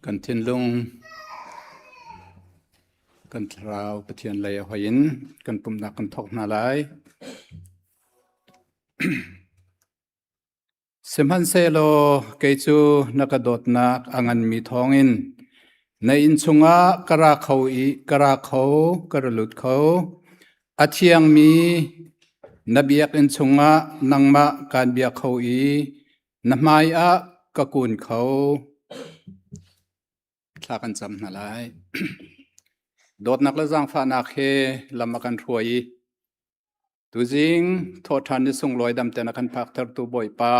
Kan thinlung kan thlarau Pathian lei a hoi in kan pumhnak kan thawk hna lai. Sihmanhsehlaw kei cu na ka dawtnak a nganmi thawngin na inn chungah ka ra kho i ka ra kho, ka ra lut kho. A thiangmi na biakinn chungah nangmah kaan bia kho i na hmaiah ka kun kho. Thla kan cam hna lai. Dawtnak le zaangfahnak he lam a kan hruai i tuzing thawhṭhan ni sunglawi damten a kan phaktertu Bawipa,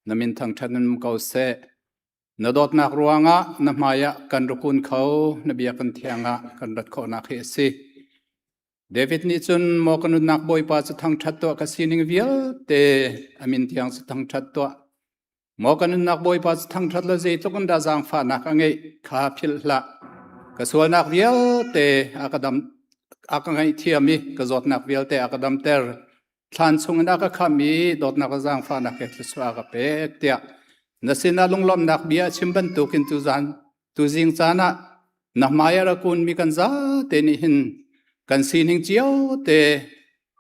na min thangṭhat in um ko seh. Na dawtnak ruangah na hmaiah kan ra kun kho, na biakinn thiang ah kan rat khawhnak hi a si. David nih cun maw ka nunnak Bawipa cu thangṭhat tuah, ka sining vialte a min thiang cu thangṭhat tuah. Maw ka nunnak Bawipa cu thangṭhat le zeitluk in dah zaangfahnak a ngeih kha philh hlah. Ka sualnak vialte a ka dam a ka ngaihthiam i ka zawtnak vialte a ka damter. Thlan chungin a ka khamh i dawtnak le zaangfahnak he thluachuah a ka pek tiah na sinah lunglawmhnak bia a chim bantukin tuzan tuzing caan ah na hmai a ra kunmi kan zate nih hin kan sining cio te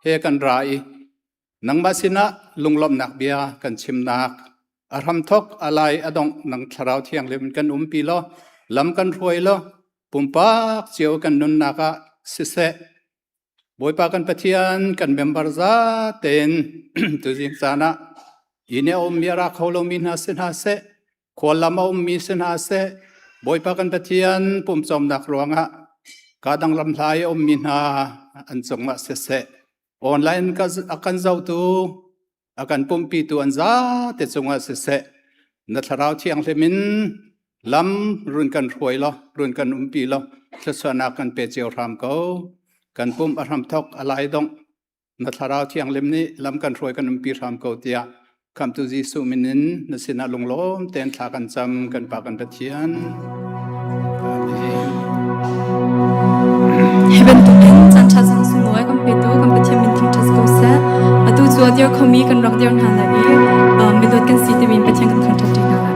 he kan ra i nangmah sinah lunglawmhnak bia kan chimnak a hramthok a lai a dongh nang thlarau thianghlim kan umpi law lam kan hruai law pumpak cio kan nunnak ah siseh Bawipa kan Pathian kan member za tein tuzing caan ah inn a ummi a ra kho lomi hna si hna seh, khuallam a ummi si hna seh, Bawipa kan Pathian pumcawmnak ruangah kaa dang lam hla i a ummi hna an cungah siseh, online a kan zohtu a kan pumpitu an zate cungah siseh, na thlarau thianghlim in lam run kan hruai law, run kan umpi law, thluachuahnak kan pe cio hram ko. Kan pum a hramthok a lai dongh na thlarau thianghlim nih lam kan hruai kan umpi hram ko tiah Khamtu Jesuh min in na sinah lunglawm tein thla kan cam kan Pa kan Pathian. Amen. Hi bantukin caan ṭha zong sunglawi kan petu kan Pathian min thangṭhat ko seh. Atu cu a dir khomi kan rak dir hna lai i midawt kan si timi Pathian kan thangṭhat ṭi hna lai.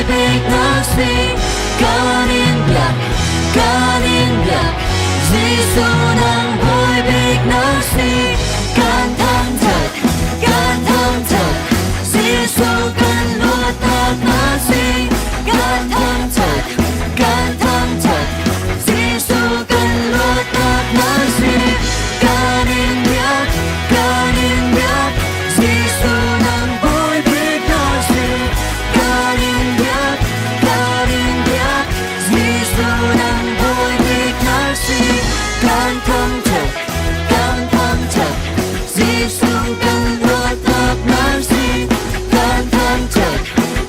bik na si. Kan in biak, kan in biak, Jesuh nang bawi bik na si. Kan thangṭhat, kan thangṭhat, Jesuh kan luatnak na si. Kan thangṭhat, kan thangṭhat, Jesuh kan luatnak na si. Kan in biak, kan in biak, Jesuh nang bawi bik na si. Kan in biak, kan in biak, Jesuh nang bawi bik na si. Kan thangṭhat, kan thangṭhat, Jesuh kan luatnak na si. Kan thangṭhat,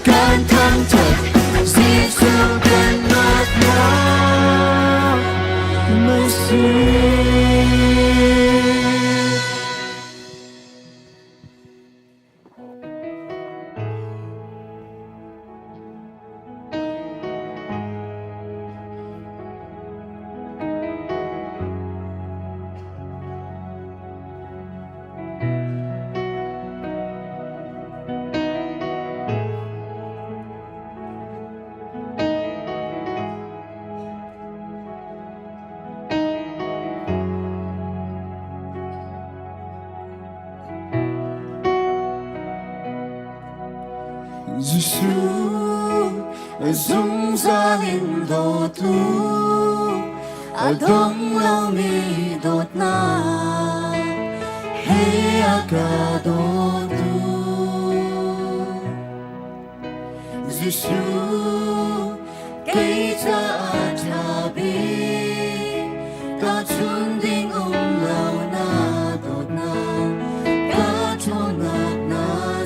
kan thangṭhat, Jesuh kan luatnak na si. Jesuh zungzal in dawtu a dong lomi dawtnak he a ka dawtu. Jesuh kei caah ṭha bik ka chun ding um lo na dawtnak ka ṭhawnnak na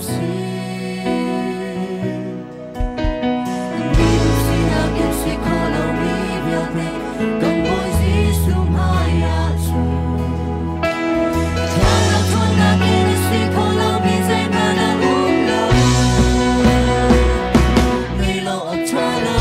si. Mi sinak in si kho lomi vialte kan Bawi Jesuh hmaiah cun Thlarau ṭhawnnak in si kho lomi zeihmanh a um lo. Ni lo awk ṭha lo.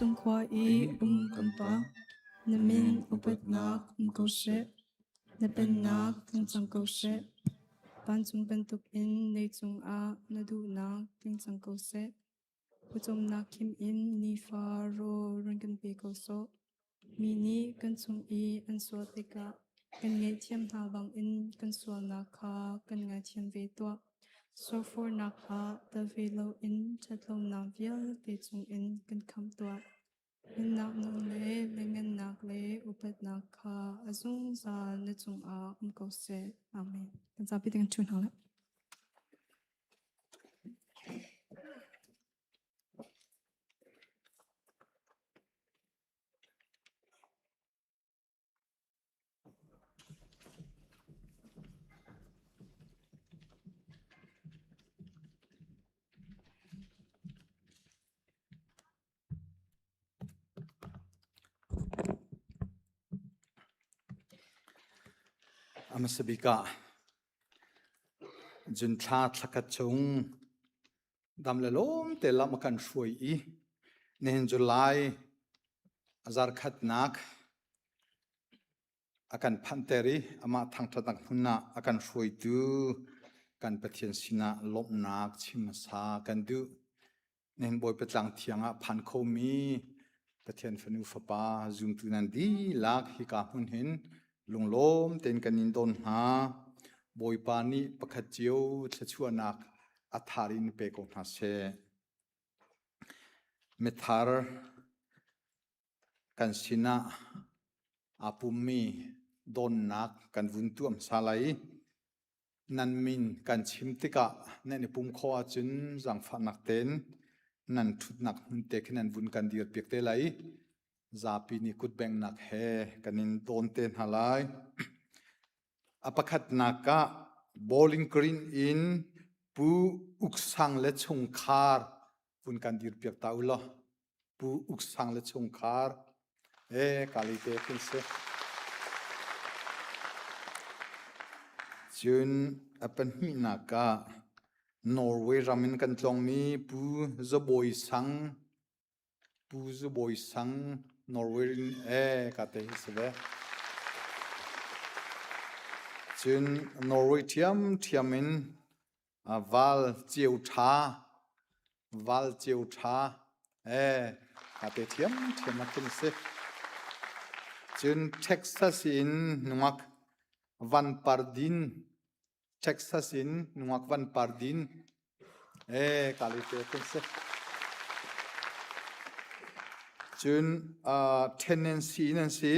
Vancung khua i um kan Pa, na min upatnak um ko seh. Na pennak tlung cang ko seh. Vancung bantukin leicung ah na duhnak tling cang ko seh. Pawcawmnak khim in nifa rawl run kan pe ko sawh. Mi nih kan chung i an sual tikah kan ngaihthiam hna bangin kan sualnak kha kan ngaithiam ve tuah. Sualfornak ah tel ve loin ṭhatlonak vialte chungin kan khamh tuah. Nunnak nawl le lianngannak le upatnak kha a zungzal na cungah um ko seh. Amen. Kan zapi te kan ṭhu hna lai. A hmasa bik ah Junthla thlakhat chung dam le lawm te lam a kan hruai i nihin July a zarkhatnak a kan phanhter i amah thangṭhatnak hmun ah a kan hruaitu kan Pathian sinah lawmhnak chim hmasa kan duh. Nihin Bawipa tlang thiang ah phan khomi Pathian fanu fapa zumtu nan dihlak hika hmun hin lunglawm tein kan in don hna. Bawipa nih pakhat cio thluachuahnak a thar in pe ko hna seh. Mithar kan sinah aa pummi donnak kan vun tuah hmasa lai i nan min kan chim tikah nan i pum khawh ahcun zaangfahnak tein nan ṭhutnak hmun te khi nan vun kan dirpiak te lai i zapi nih kutbenghnak he kan in dawn te hna lai. A pakhatnak ah Bowling Green in Pu Uk Sang le chungkhar vun kan dirpiak ta u law. Pu Uk Sang le chungkhar e kali te khin si. Cun a pahnihnak ah Norway ram in kan tlawngmi Pu Zabawi Sang Pu Zabawi Sang Norway in e ka te hi si ve. Cun Norway ṭhiam ṭhiam in Val ceu ṭha val ceu ṭha ee aa pe ṭhiamṭhiam a khin si. Cun Texas in nungak Van Pardin Texas in nungak Van Pardin ee kali te khin si. Cun uh, Tennessee in an si.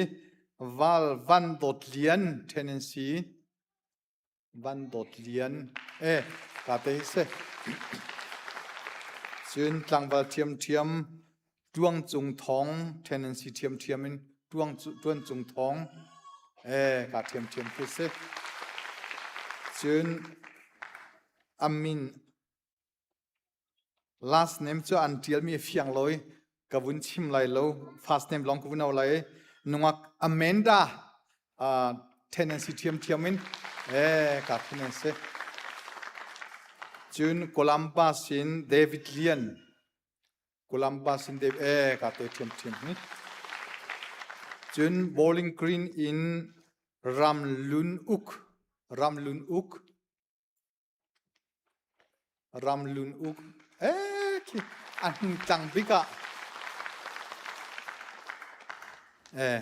Val Van Dawt Lian Tennessee Van Dawt Lian e ka te hi si. Cun tlangval ṭhiamṭhiam Ṭuang Cung Thawng tenancy ṭhiamṭhiam in Ṭuang Ṭuan Cung Thawng e ka ṭhiamṭhiam khi si. Cun a min Last name cu an ṭialmi a fiang lo i ka vun chim lai lo. First name lawng ka vun au lai i nungak Amanda uh, tenancy ṭhiamṭhiam in eh ka khin si. Cun Columbus in David Lian Columbus in David eh ka te ṭhiamṭhiam hi. Cun Bowling Green in Ramlun Uk Ramlun Uk Ramlun uk ee khi a hnu tlang bik ah ee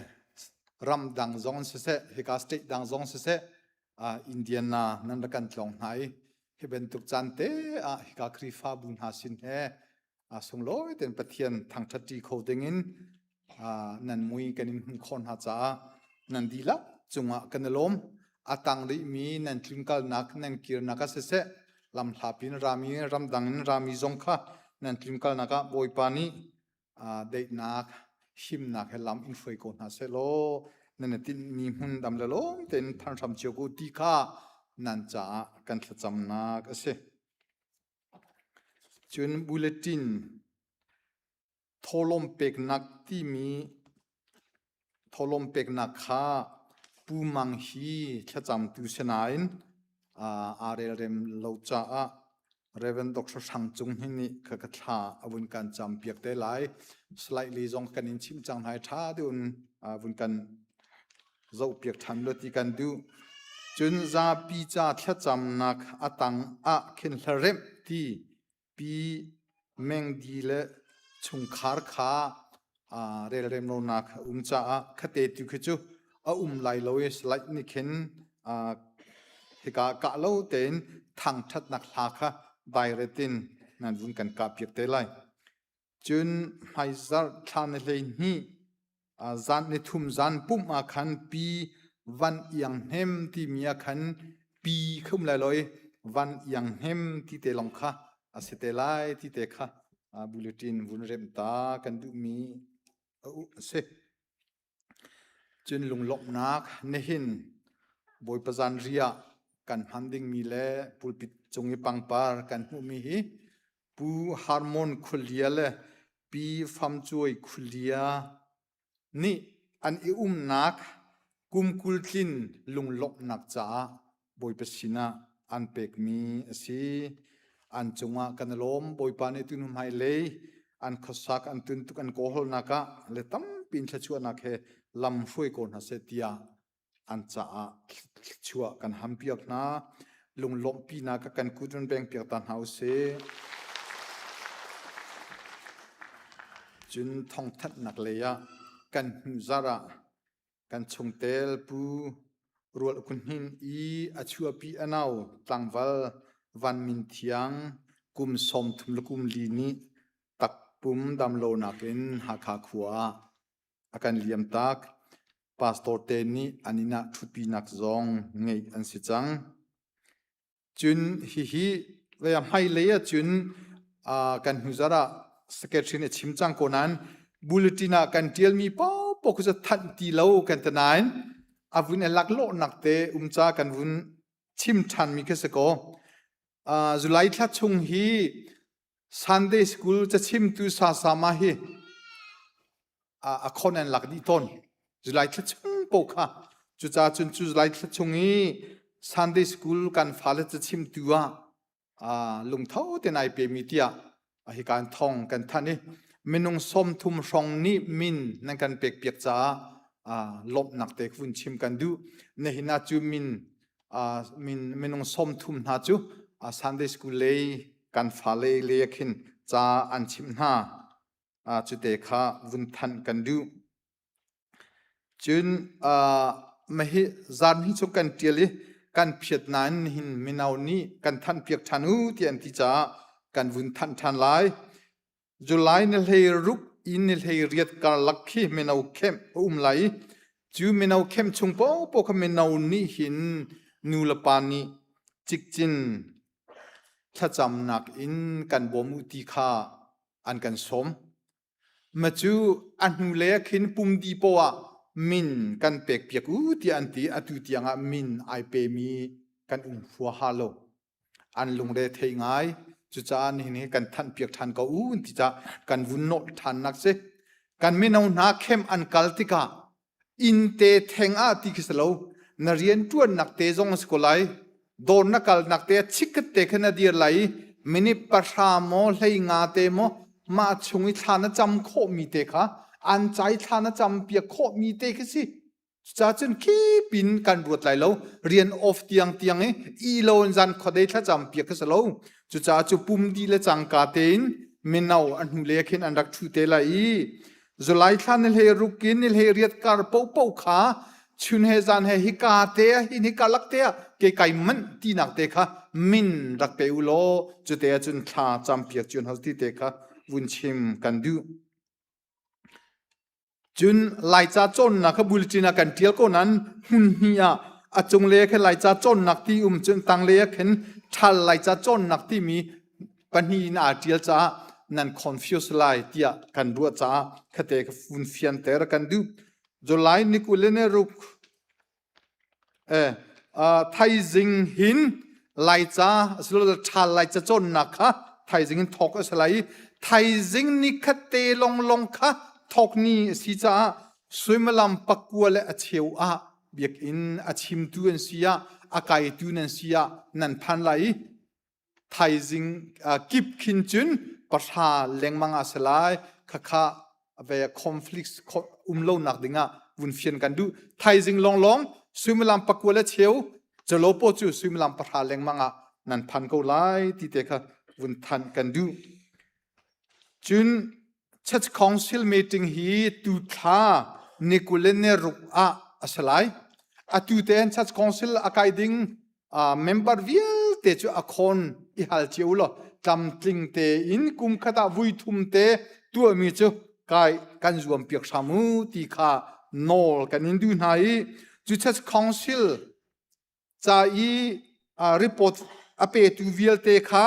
ramdang zong siseh hika state dang zong siseh uh, Indiana nan rak kan tlawng hna i hi bantuk caan te ah hika Khrihfabu hna sin he a sunglawi tein Pathian thangṭhat ṭi kho dingin nan mui kan in hmuh khawh hna caah nan dihlak cungah kan i lawm. A tang rihmi nan tlunkalnak nan kirnak ah siseh lamhlapi in rami ramdang in rami zong kha nan tlunkalnak ah Bawipa nih daihnak himnak he lam in hruai ko hna seh law nan i tinhmi hmun dam le lawm tein phan hram cio ko ti kha nan caah kan thlacamnak a si. Cun bulletin thawhlawm peknak timi thawhlawm peknak kha Pu Mang hi thlacamtu si nain aa relrem lo caah Reverend Dr. Hrang Cung Hnin nih kha ka thla a vun kan cam piak te lai. Slightly zong kan in chim cang hna i ṭha deuh in vun kan zoh piak ṭhan lo ti kan duh. Cun zapi ca thlacamnak a tang ah khin hlaremh ti pi mengdi le chungkhar kha relrem lonak a um caah khate tu khi cu a um lai lo i slide nih khin hika kah lo tein thangṭhatnak hla kha direct in nan vun kan kah piak te lai. Cun hmaizarh thla ni 12 zan ni thum zan pumh ah khan pi van iang hnem timi ah khan pi kha um lai lo i van iang hnem ti te lawng kha a si te lai ti te kha bulletin vun remh ta kan duhmi a si. Cun lunglawmhnak nihin Bawipa zanriah kan hman dingmi le pulpit cung i pangpar kan hmuhmi hi Pu Harmon Khualia le Pi Fam Cuai Khualia nih an i umnak kum 20 tlin lunglawmhnak caah Bawipa sinah an pekmi a si. An cungah kan i lawm. Bawipa nih tunu hmailei an khuasak an tuntuk an kawlhawlnak ah le tampi in thluachuahnak he lam hruai ko hna seh tiah an caah thluachuah kan hampiak hna. Lunglawmhpinak kan kut run beng piak ta hna usih. Cun thawngthanhnak lei ah kan hnu zarh ah Kan chungtel Pu Rual Kun Hnin i a chuahpi a nau tlangval Van Min Thiang kum 30 le kum li nih takpum damlonak in Hakha khua ah a kan liamtak. Pastor te nih an inn ah ṭhutpinak zong ngeih an si cang. Cun hihi hmailei ahcun kan hnuzarh ah secretary nih a chim cang ko nain bulletin ah kan ṭialmi paohpaoh khi cu thanh ti lo kan ti nain a vun i laklawhnak te um ca kan vun chim ṭhanmi khi si kaw July thla chung hi Sunday school cachimtu sasama hi a khon an lak dih tawn. July thla chung paoh kha cucaah cun cu July thla chung i Sunday school kan fale cachimtu ah lungtho tein ai pemi tiah hi kan thong kan thanh i minung 30 hrawng nih min nan kan pek piak caah lawmhnak te vun chim kan duh. Nihin ah cu min min minung 30 hna cu Sunday school lei kan fale le khin ca an chimh hna. Cute kha vun thanh kan duh. Cun mahi zan hi cu kan ṭial i kan phiat nain nihin mino nih kan thanh piak ṭhan u ti an ti caah kan vun thanh ṭhan lai. July ni 16 in ni 18 karlak khi mino camp a um lai i cu mino camp chung paohpaoh kha mino nih hin nu le pa nih cikcin thlacamnak in kan bawm u ti kha an kan sawm. Ma cu a hnulei ah khin pumdi poah ah min kan pek piak u tiah an ti. Atu tiang ah min ai pemi kan um huaha lo. An lungre thei ngai. Cucaah nihin hi kan thanh piak ṭhan ko u an ti caah kan vun nawlh ṭhannak si. Kan mino hna khem an kal tikah inn te theng ah ti khi si lo na rian ṭuannak te zong a si ko lai dawr na kalnak te chikkhat te khan na dir lai i minute 10 maw 15 te maw mah chung i thla na cam khawhmi te kha an cai thla na cam piak khawhmi te khi si cucaah cun khipin kan ruat lai lo rian off tiang tiang i i lo in zan khuadei thlacam piak khi si lo cucaah cu pum di le cangka tein mino an hnu le khin an rak ṭhu te lai i July thla ni hlei ruk in ni hlei riat kar popo kha chun he zan he hika te ah hin hika lak te ah ke kai manh tinak te kha min rak pe u law cute ah cun thla cam piak cun hau ti te kha vun chim kan duh. Cun Laica cawnnak kha bulletin ah kan tial ko nan hmun hnih ah a cunglei ah khin Laica cawnnak ti um cun tanglei ah khin ṭhal Laica cawnnak timi pahnih in aa ṭial caah nan confuse lai tiah kan ruah caah khate ka vun fianter kan duh. July ni 26 eh thaizing hin Laica asilole ṭhal Laica cawnnak kha thaizing in thawk a si lai i thaizing ni khat te longlong kha thawk ni a si caah suimilam pakua le a cheu ah biakinn a chimtu an si ah a kaitu nan si ah nan phan lai i. Thaizing kip khin cun pahra lengmang ah si lai. Khakha ve conflicts um lo nak ding ah vun fian kan duh. Thaizing longlong suimilam pakua le cheu calo po cu suimilam pahra lengmang ah nan phan ko lai ti te kha vun than kan duh. Cun Church Council meeting hi tu thla ni 20 ni ruk ah a si lai. Atu tein Church Council a kai ding member vialte cu a khawn i hal cio law tlamtling tein kum khat ah vui thum te tuahmi cu kai kan zuam piak hram u ti kha nawl kan in duh hna i cu Church Council ca i report a petu vialte kha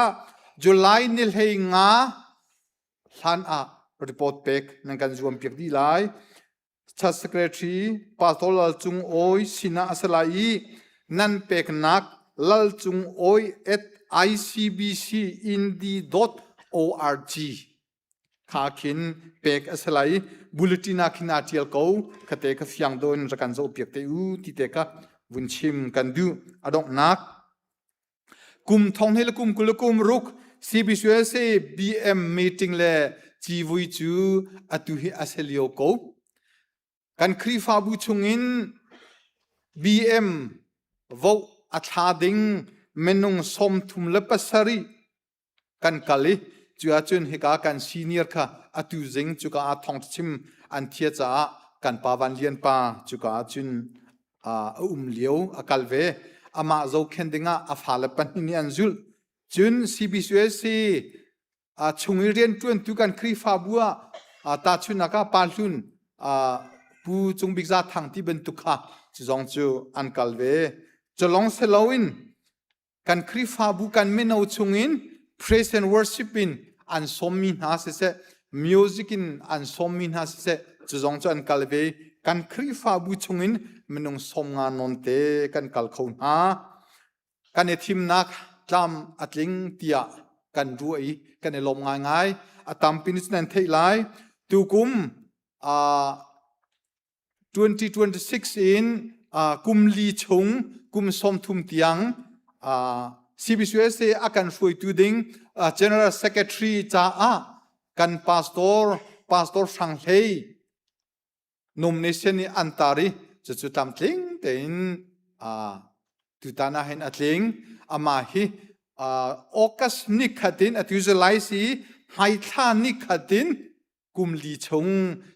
July ni hlei nga hlan ah report pek nan kan zuam piak dih lai. Church Secretary Pastor Lal Cung Awi sinah a si lai i nan peknak Lal Cung Awi at icbcindy.org kha khin pek a si lai i bulletin ah khin aa ṭial ko khate kha fiang dawh in rak kan zohpiak te u ti te kha vun chim kan duh. A donghnak kum thong he le kum 20 le kum ruk CBCUSA BM meeting le civui cu atu hi a si lio ko. Kan Khrihfabu chungin BM vote a thla ding minung 37 kan kal i cu ahcun hika kan senior kha atu zing cuka ah thawng chim an thia caah kan pa Van Lian pa cuka ahcun a um lio a kal ve. Amah zohkhenh dingah a fale pahnih nih an zulh. Cun CBCUSC chung i rianṭuantu kan Khrihfabu ah tahchunhnak ah Pa Hlun Pu Cung Bik Za Thang ti bantuk kha cu zong cu an kal ve. Cu lawng si loin kan Khrihfabu kan mino chungin praise and worship in an sawmmi hna siseh music in an sawmmi hna siseh cu zong cu an kal ve. Kan Khrihfabu chungin minung 50 nawn te kan kal kho hna. Kan i thimnak tlam a tling tiah kan ruah i kan i lawm ngaingai. A tampi nih cun nan theih lai. Tukum 2026 in kum li chung kum 30 tiang CBCUSA a kan hruaitu ding General Secretary caah kan pastor Pastor Hrang Hlei nomination nih an tar i cucu tlamtling tein tutan ah hin a tling. Amah hi August ni khat in atu July si hmaithla ni khat in kum li chung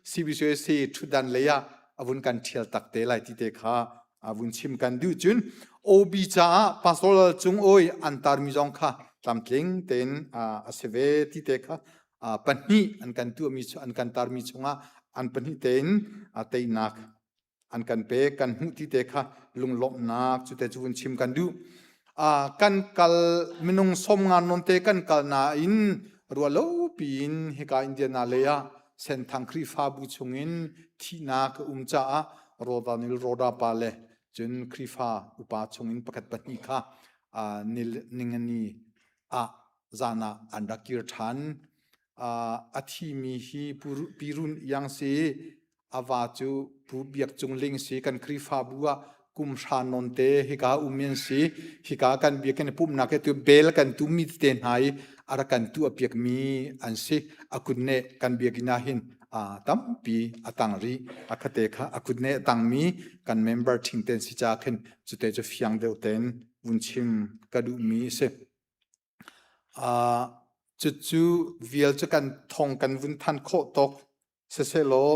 CBCUSA ṭhutdan lei ah a vun kan ṭhial tak te lai ti te kha a vun chim kan duh. Cun OB caah pastoral cung oi an tarmi zong kha tlamtling tein a si ve ti te kha pahnih an kan tuahmi an kan tarmi chungah an pahnih tein teinak an kan pek kan hmuh ti te kha lunglawmhnak cu te cu vun chim kan duh. Kan kal minung 50 non te kan kal nain ruahlo piin hika Indiana lei ah Senthang Khrihfabu chungin thihnak a um caah Rodanil Roda pa le cun Khrihfa upa chungin pakhat pahnih kha ningani ah zan ah an rak kir ṭhan. A thimi hi Pirun Iang si A va cu Pu Biak Cung Ling si. Kan Khrihfabu ah kum hra nawn te hika um an si. Hika kan biakinn pumhnak hi tu bel kan tummi tete hna i a rak kan tuah piakmi an si. A kutneh kan biakinn ah hin tampi a tang rih. A khate kha a kutneh a tangmi kan member ṭhing ten si ca khin cute cu fiang deuh tein vun chim ka duhmi a si. Cucu vial cu kan thong kan vun than khawh tawk sisehlaw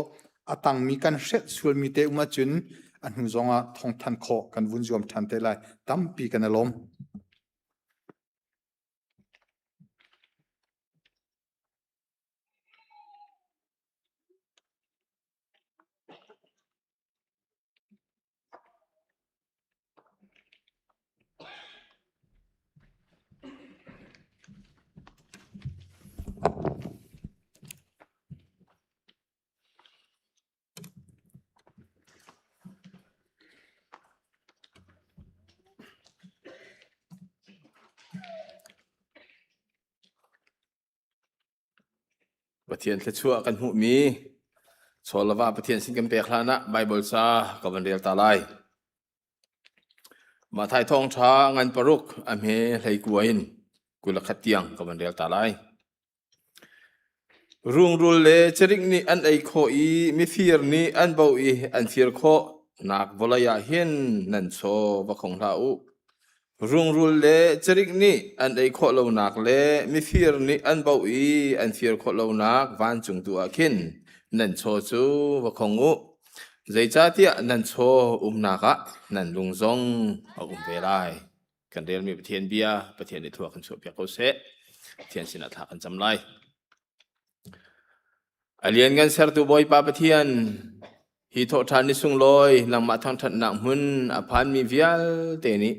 a tangmi kan hrelh sualmi te um ahcun a hnu zongah thong than khawh kan vun zuam ṭhan te lai. Tampi kan i lawm. Pathian thluachuah kan hmuhmi chaw le va Pathian sin kan pek hlan ah Baibal ca ka van rel ta lai. Matthai thawngṭha ngan paruk a hme 19 in. 21 tiang ka van rel ta lai. Rungrul le cirik nih an ei khawh i mifir nih an boh i an fir khawh nak vawlei ah hin nan chaw va khong hlah u. Rungrul le cirik nih an ei khawh lonak le mifir nih an boh i an fir khawh lonak vancung tu ah khin nan chaw cu va khong u. Zeicahtiah nan chaw umnak ah nan lung zong a um ve lai. Kan relmi Pathian bia Pathian nih thua kan chuahpiak ko seh. Pathian sinah thla kan cam lai. A lianngan sertu Bawipa Pathian, hi thawhṭhan ni sunglawi nangmah thangṭhatnak hmun a phanmi vialte nih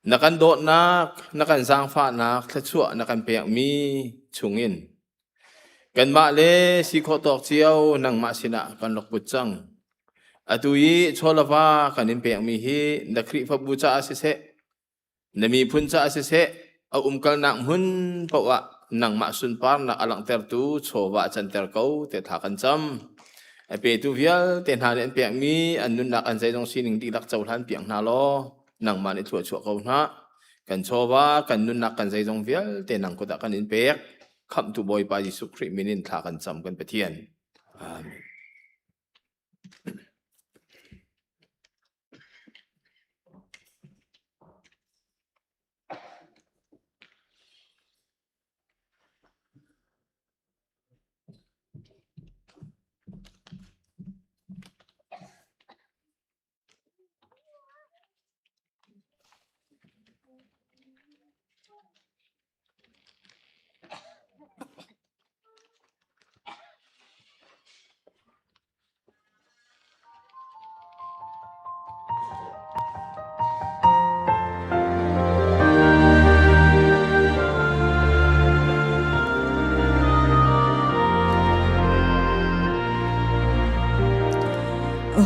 na kan dawtnak, na kan zaangfahnak thluachuah na kan pekmi chungin kanmah le si khawh tawk cio nangmah sinah kan rak put cang. Atu i chawlava kan in pekmi hi na Khrihfabu caah siseh, Na miphun caah siseh, a umkalnak hmun paoh ah nangmah sunparnak a langhtertu chawva canter ko te thla kan cam. A petu vialte hna nih an pekmi an nunnak an zeizong sining dihlak cohlan piak hna law nangmah nih thluachuah ko hna. Kan chawva, kan nunnak, kan zeizong vialte nang kut ah kan in pek. Khamhtu Bawipa Jesuh Khrih min in thla kan cam kan Pathian. Amen.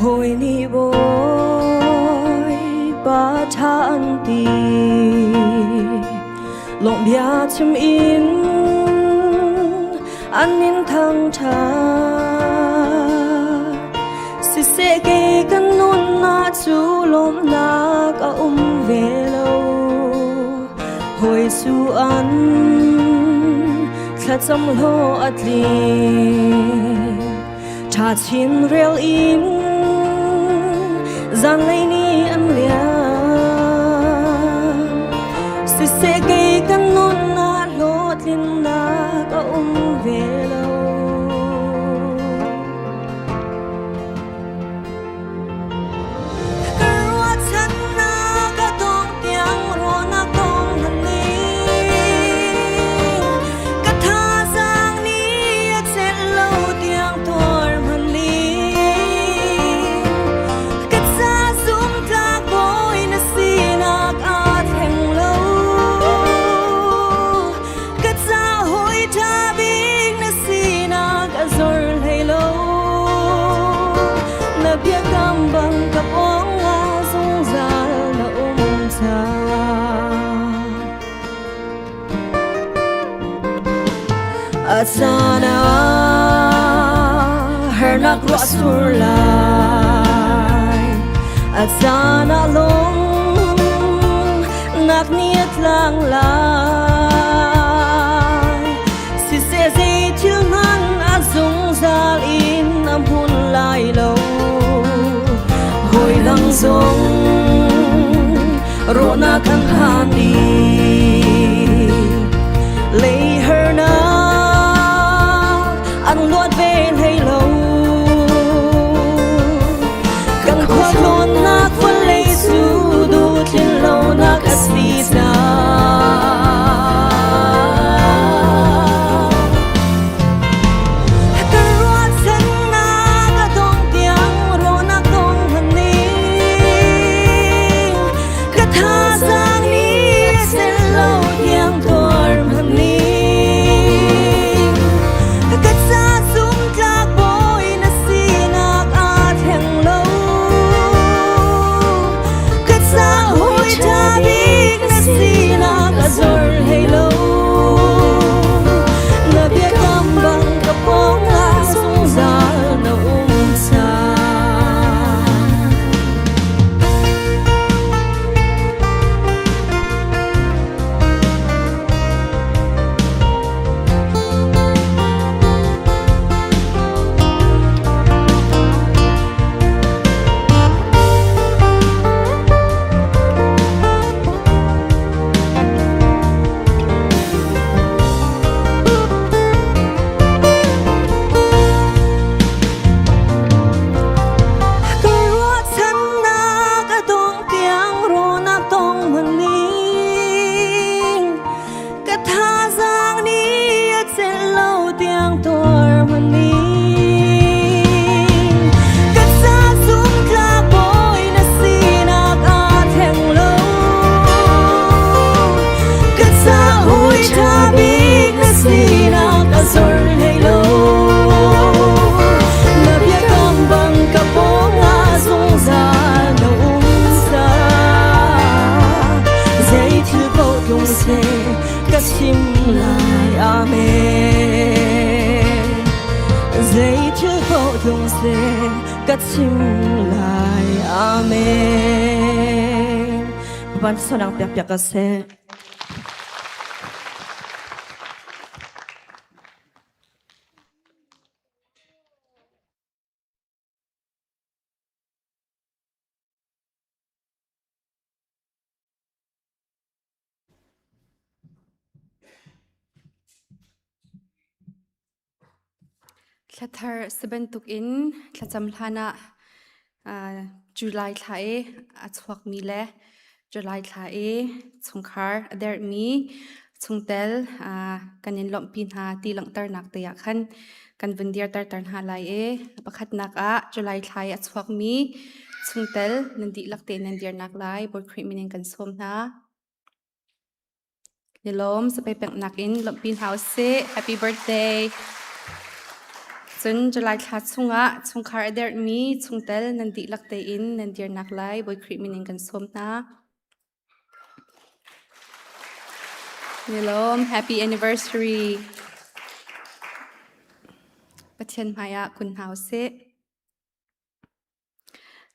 Hawi nih bawipa ṭha an ti lawng bia chim in an in thangṭhat. Siseh kei kan nunnak cu lawmhnak a um ve lo. Hawi su an thlacam hlawh a tling. Ṭha chin rel in zanlei ni an liam. Siseh kei kan nunnak hlawhtlinnak a um ve lo. Ka ruahchannak a dong tiang ruahnak dong nan ning. Ka thazaang nih a celh lo tiang tuar hmanh ning. Ka ca zumtlak bawi na sinak aa thleng lo. Ka ca hawi ṭha bik na sinak a zor hlei lo. Na biakam bang ka pawng ah zungzal na um cang. A caan ah harnak ruah sur lai. A caan ah lung nak ni a tlang lai. Siseh zei thil hmanh a zungzal in a hmun lai lo. Hawi dang zong rawhnak kan phan i lei harnak an luat ve hlei lo. Kan khualtlawnnak vawlei cu duhtlin lonak a si cang. Ka ruahchannak a dong tiang rawhnak dong hman ning. Ka thazaang nih sel lo tiang tuar hman ning. Ka ca zumtlak tlung seh ka chim lai. Amen. Van sonang piak piak ka seh. Thlathar si bantukin thlacam hlan ah July thla i a chuakmi le July thla i chungkhar a derhmi chungtel kan in lawmhpi hna ti langhternak te ah khan kan vun dirter hna lai i pakhatnak ah July thla i a chuakmi chungtel nan dihlak tein nan dirnak lai Bawi Khrih min in kan sawm hna. Ni lawm sapei peknak in lawmhpi hna usih. Happy birthday. Cun July thla chungah chungkhar a derhmi chungtel nan dihlak tein nan dirnak lai Bawi Khrih min in kan sawm hna. Ni lawm happy anniversary. Pathian hmaiah kun hna usih.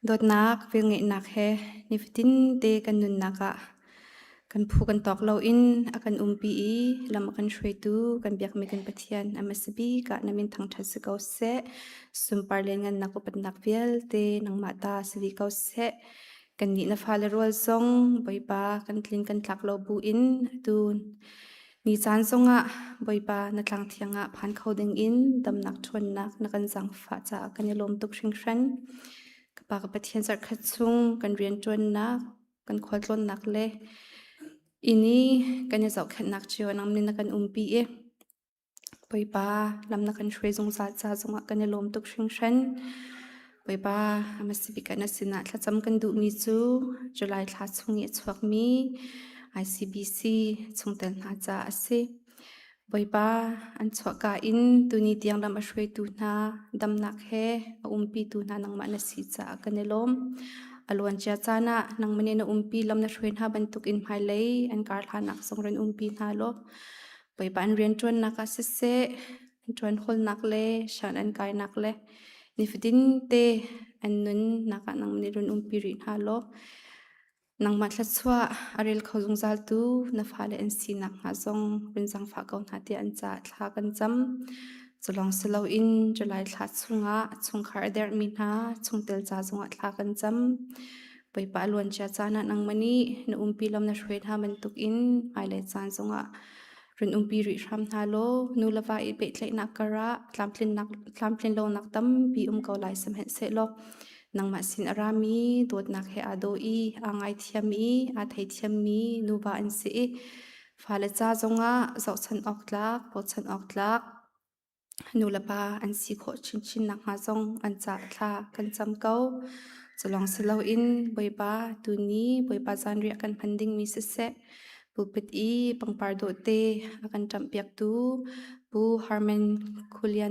Dawtnak, velngeihnak he nifatin te kan nunnak ah kan phu kan tawk loin a kan umpi i lam a kan hruaitu kan biakmi kan Pathian a hmasa bik ah na min thangṭhat si ko seh. Sunpar le ngannak upatnak vialte nangmah ta si dih ko seh. Kannih na fale rual zong Bawipa kan tlin kan tlak lo buin atu Ni caan zongah Bawipa na tlang thiang ah phan kho dingin damnak ṭhawnnak na kan zaangfah caah kan i lawm tuk hringhran. Ka Pa ka Pathian zarhkhat chung kan rianṭuannak, kan khualtlawnnak le inn i kan i zohkhenhnak cio nang nih na kan umpi i Bawipa lam na kan hruai zungzal ca zongah kan i lawm tuk hringhran. Bawipa a hmasa bik ah na sinah thlacam kan duhmi cu July thla chung i a chuakmi ICBC chungtel hna caah a si. Bawipa an chuahka in tuni tiang lam a hruaitu hna damnak he a umpitu hna nangmah na si caah kan i lawm. A luancia caan ah nangmah nih na umpi lam na hruai hna bantukin hmailei an kar hlanak zong ran umpi hna law Bawipa an rianṭuannak ah siseh, an ṭuanhawlnak le shan an kainak le nifatin te an nunnak ah nangmah nih run umpi rih hna law nangmah thluachuah a rel kho zungzaltu na fale an si nakhnga zong run zaangfah ko hna tiah an caah thla kan cam. Culawng si loin July thla chungah chungkhar a derhmi hna chungtel ca zongah thla kan cam. Bawipa a luancia caan ah nangmah nih na umpi lam na hruai hna bantukin hmailei caan zongah run umpi rih hram hna law nu le va i pehtlaihnak karah tlamtlin lonak tampi um ko lai sihmanhsehlaw nangmah sin a rami dawtnak he aa daw i aa ngaithiam i aa theithiammi nuva an si i fale ca zongah zohchan awk tlak bochan awk tlak Nulepa an si khawh chinchin nakhnga zong an caah thla kan cam ko. Culawng si loin Bawipa tuni Bawipa zanriah kan hman dingmi siseh, pulpit i pangpar dawhte a kan ṭamhpiaktu Pu Harman Khulia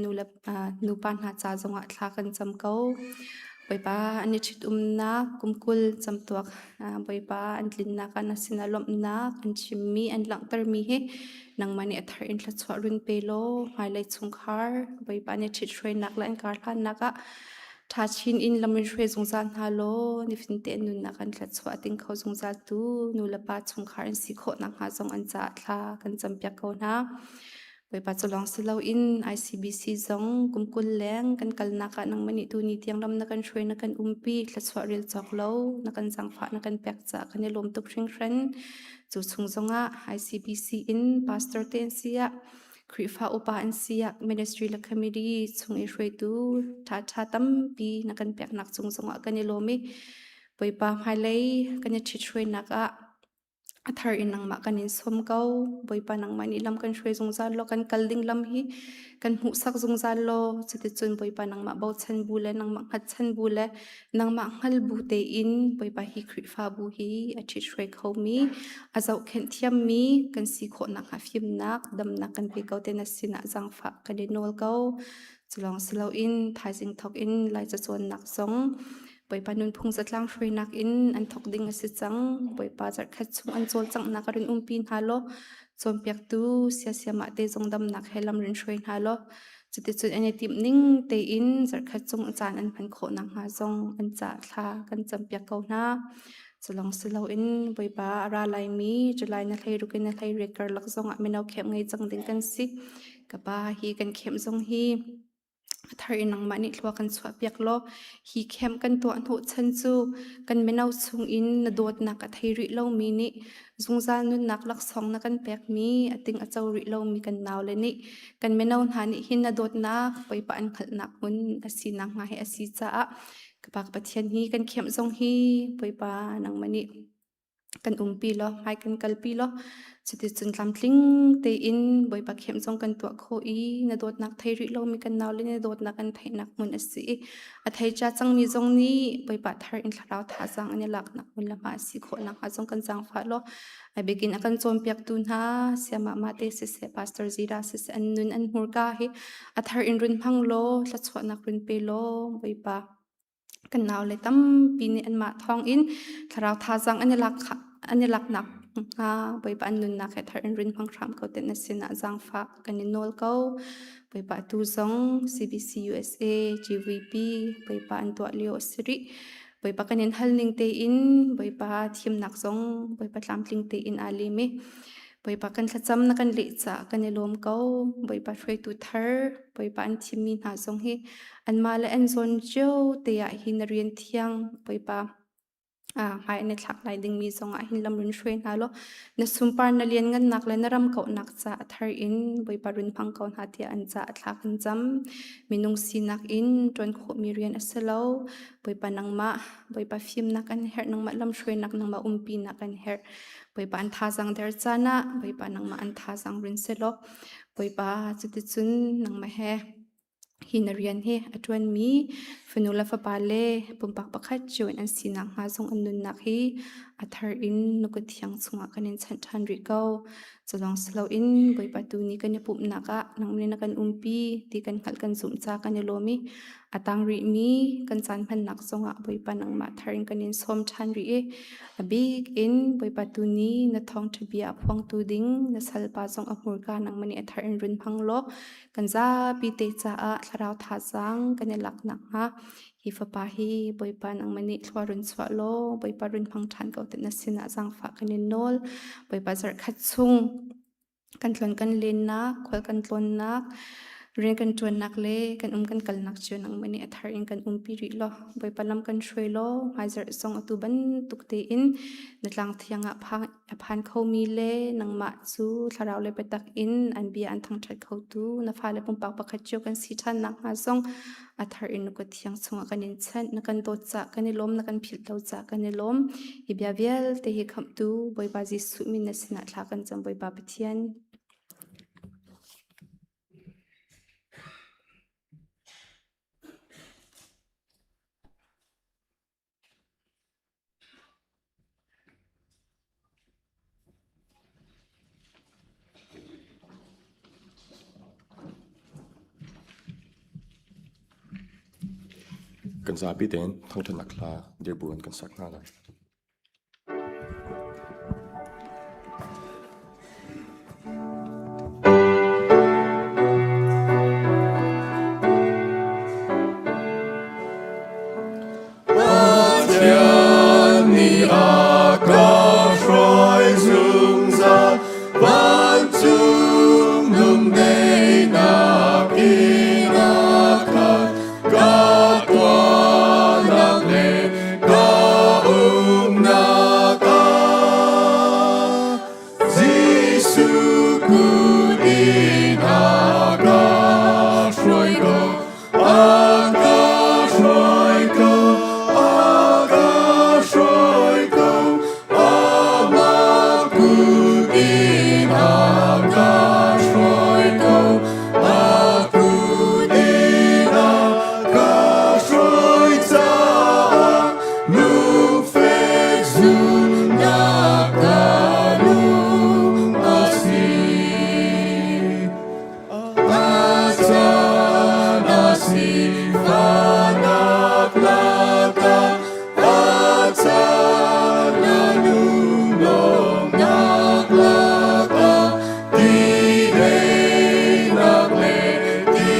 nupa hna ca zongah thla kan cam ko. Bawipa an i ṭhitumnak kum 20 camtuak Bawipa an tlinnak ah na sinah lawmhnak an chimmi an langhtermi hi nangmah nih a thar in thluachuah run pe law hmailei chungkhar Bawipa nih ṭhithruainak le an karhlannak ah ṭha chin in lam in hruai zungzal hna law nifinte an nunnak an thluachuah a ting kho zungzal tu nu le pa chungkhar an si khawh nakhnga zong an caah thla kan campiak ko hna. Bawipa cu lawng si loin ICBC zong kum 20 leng kan kalnak ah nangmah nih tuni tiang ram na kan hruai na kan umpi thluachuah rel cawk lo na kan zaangfah na kan pek caah kan i lawm tuk hringhran. Cu chung zongah ICBC in pastor te an si ah Khrihfa upa an si ah ministry le committee chung i hruaitu ṭhaṭha tampi na kan peknak cung zongah kan i lawm i Bawipa hmailei kan i ṭhithruainak ah A thar in nangmah kan in sawm ko. Bawipa nangmah nih lam kan hruai zungzal law kan kal ding lam hi kan hmuhsak zungzal law cuticun Bawipa nangmah bochan bu le nangmah hngatchan bu le nangmah hngal bu tein Bawipa hi Khrihfabu hi a ṭhithruai khomi a zohkhenh thiammi kan si khawh nakhnga fimnak damnak kan pe ko te na sinah zaangfah kan i nawl ko. Culawng si loin thaizing thawk in Laica cawnnak zong Bawipa nunphung zatlang hruainak in an thawk ding a si cang. Bawipa zarhkhat chung an cawlcanghnak a run umpi hna law cawnpiaktu siasiamah te zong damnak he lam run hruai hna law. Cuticun an i timh ning tein zarhkhat chung caan an hman khawh nakhnga zong an caah thla kan campiak ko hna. Culawng si loin Bawipa a ra laimi July na 16 in na 18 karlak zongah mino camp ngei cang ding kan si. Ka pa hi kan camp zong hi a thar in nangmah nih thlua kan chuahpiak law hi camp kan tuah hnawhchan cu kan mino chungin na dawtnak a thei rih lomi nih zungzal nunnak laksawng na kan pekmi a ting a co rih lomi kan naule nih kan mino hna nih hin na dawtnak Bawipa an hngalhnak hmun a si nakhnga hi a si caah ka Pa Pathian hi kan khiamh zong hi Bawipa nangmah nih kan umpi law hmai kan kalpi law cuticun tlamtling tein Bawipa khiamh zong kan tuah khawh i na dawtnak thei rih lomi kan naule na dawtnak an theihnak hmun a si i a thei cia cangmi zong nih Bawipa thar in thlarau thazaang an i laknak hmun le hma a si khawh nakhnga zong kan zaangfah law a bikin a kan cawnpiaktu hna Sayamah Mate siseh Pastor Zira siseh an nun an hmurka hi a thar in run hmang law thluachuahnak run pe law Bawipa kan naule tampi nih anmah thawngin thlarau thazaang an i lak an i laknak hnga Bawipa an nunnak he thar in run hmang hram ko te na sinah zaangfah kan in nawl ko. Bawipa tu zong CBC USA GVP Bawipa an tuah lio a si rih. Bawipa kan in hal ning tein Bawipa thimnak zong Bawipa tlamtling tein aa lim i Bawipa kan thlacam na kan leh caah kan i lawm ko. Bawipa hruaitu thar Bawipa an thimmi hna zong hi anmah le an zawn cio te ah hin na rian thiang Bawipa hmai an i thlak lai dingmi zong ah hin lam run hruai hna law na sunpar na lianngannak le na ram kauhnak ca a thar in Bawipa run hmang ko hna tiah an ca a thla kan cam. Minung sinak in ṭuan khawhmi rian a si lo. Bawipa nangmah Bawipa fimnak kan herh, nangmah lamhruainak, nangmah umpinak kan herh. Bawipa an thazaang der caan ah Bawipa nangmah an thazaang run selaw Bawipa cuticun nangmah he hi na rian hi a ṭuanmi fanu le fapa le pumpak pakhat cio in an sinak hnga zong an nunnak hi a thar in na kut thiang chungah kan in chanh ṭhan rih ko. Culawng si loin Bawipa tu ni kan i pumhnak ah nang nih na kan umpi ti kan hngalh kan zumh ca kan i lawm i a tang rihmi kan caan hmannak zongah Bawipa nangmah thar in kan in sawm ṭhan rih i a bik in Bawipa tu ni na thawngṭha bia a phuangtu ding na salpa zong a hmurka nangmah nih a thar in run hmang law kan zapi te caah thlarau thazaang kan i lak nakhnga hi fapa hi Bawipa nangmah nih thlua run chuah law Bawipa run hmang ṭhan ko te na sinah zaangfah kan in nawl. Bawipa zarhkhat chung kan tlon kan lennak, khual kan tlawnnak, rian kan ṭuannak le kan um kan kalnak cio nangmah nih a thar in kan umpi rih law Bawipa lam kan hruai law hmaizarh zong atu bantuk tein na tlang thiang ah a phan khomi le nangmah cu thlarau le biatak in an bia an thangṭhat khotu na fale pumpak pakhat cio kan si ṭhan nakhnga zong a thar in na kut thiang chungah kan in chanh. Na kan dawt caah kan i lawm, na kan philh lo caah kan i lawm. Hi bia vialte hi khamhtu Bawipa Jesuh min na sinah thla kan cam Bawipa Pathian. Kan zapi tein thangṭhatnak hla dirbu in kan sak hna lai. Pathian nih a ka hruai zungzal vancung lungdaihnak in a khat ka tuahnak le ka umnak ah Jesuh kut in a ka hruai ko A ka hruai ko, a ka hruai ko, amah kut in a ka hruai ko, a kut in a ka hruai caah lungfek zumhnak ka lung a si. A caan a sifahnak lakah a caan a lunglawmhnak lakah ti daihnak le ti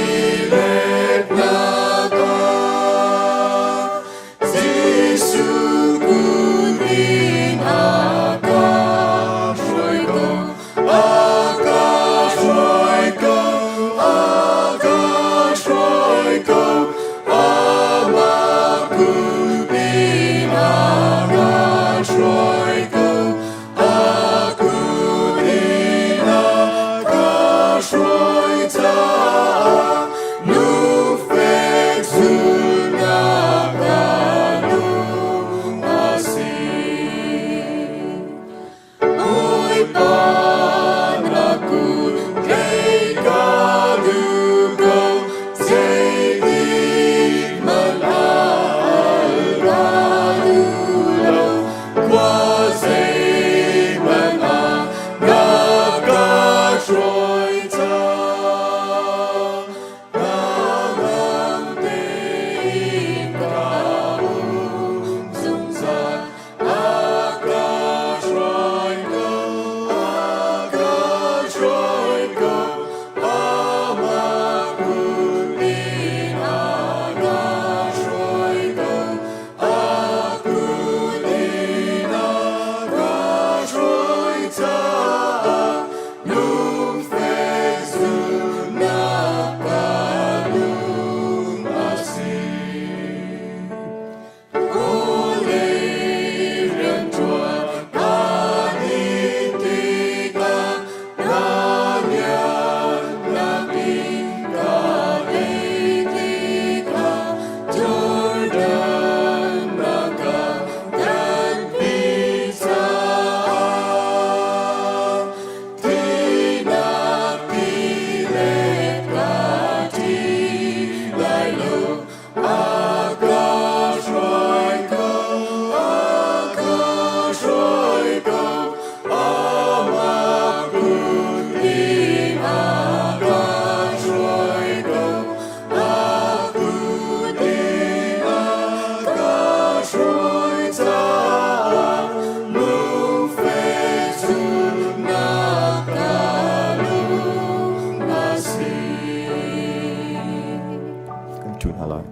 ṭhu hna lai.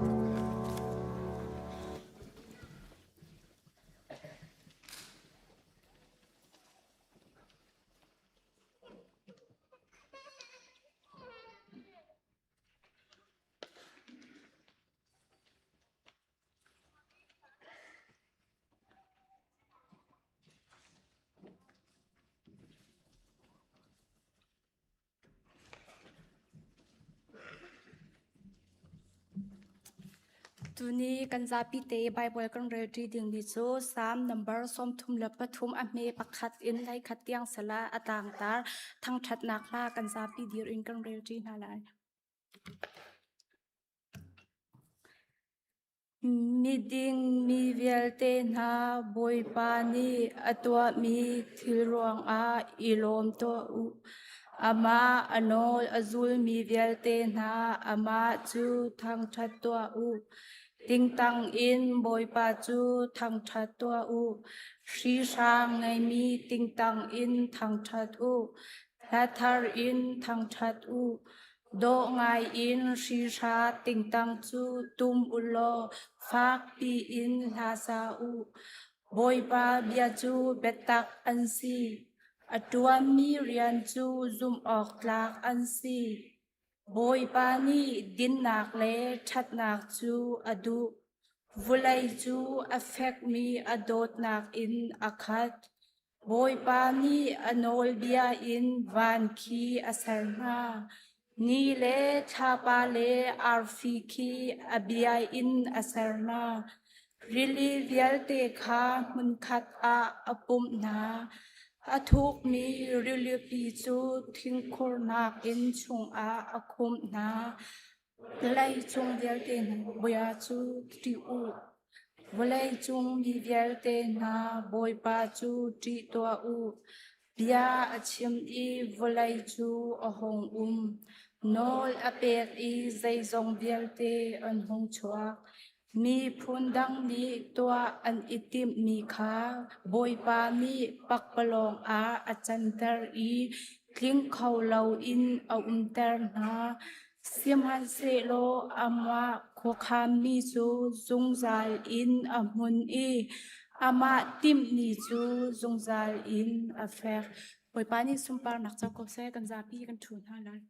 Tuni kan zapi te Bible kan relṭi dingmi cu Salm number 33 a hme pakhat in hlei khat tiang sala a tlangtar thangṭhatnak hla kan zapi dir in kan relṭi hna lai. Miding mi vialte hna Bawipa nih a tuahmi thil ruangah i lawm tuah u. Amah a nawl a zulmi vialte hna amah cu thangṭhat tuah u. Tingtang in Bawipa cu thangṭhat tuah u. Hrihrang ngeimi tingtang in thangṭhat u. Hla thar in thangṭhat u. Dawh ngaiin hrihra tingtang cu tum u law fakpi in hla sa u. Bawipa bia cu biatak an si; a ṭuanmi rian cu zumhawktlak an si. Bawipa nih dinnak le ṭhatnak cu a duh; vawlei cu a fekmi a dawtnak in a khat. Bawipa nih a nawlbia in van khi a ser hna. Ni le thlapa le arfi khi a bia in a ser hna. Rili vialte kha hmunkhat ah a pumh hna. A thukmi rilipi cu thingkhur nakin chungah a khumh hna. Vawleicung vialte hna bia cu ṭih u. Vawleicung mi vialte hna Bawipa cu ṭih tuah u. Bia a chim i vawlei cu a hung um. Nawl a pek i zeizong vialte an hung chuak. Miphun dang nih tuah an i timhmi kha Bawipa nih pakpalawng ah a canter i tling kho loin a umter hna. Sihmanhsehlaw amah khuakhanmi cu zungzal in a hmun i amah timhmi cu zungzal in a fek. Bawipa nih sunparnak co ko seh, kan zapi kan ṭhu hna lai.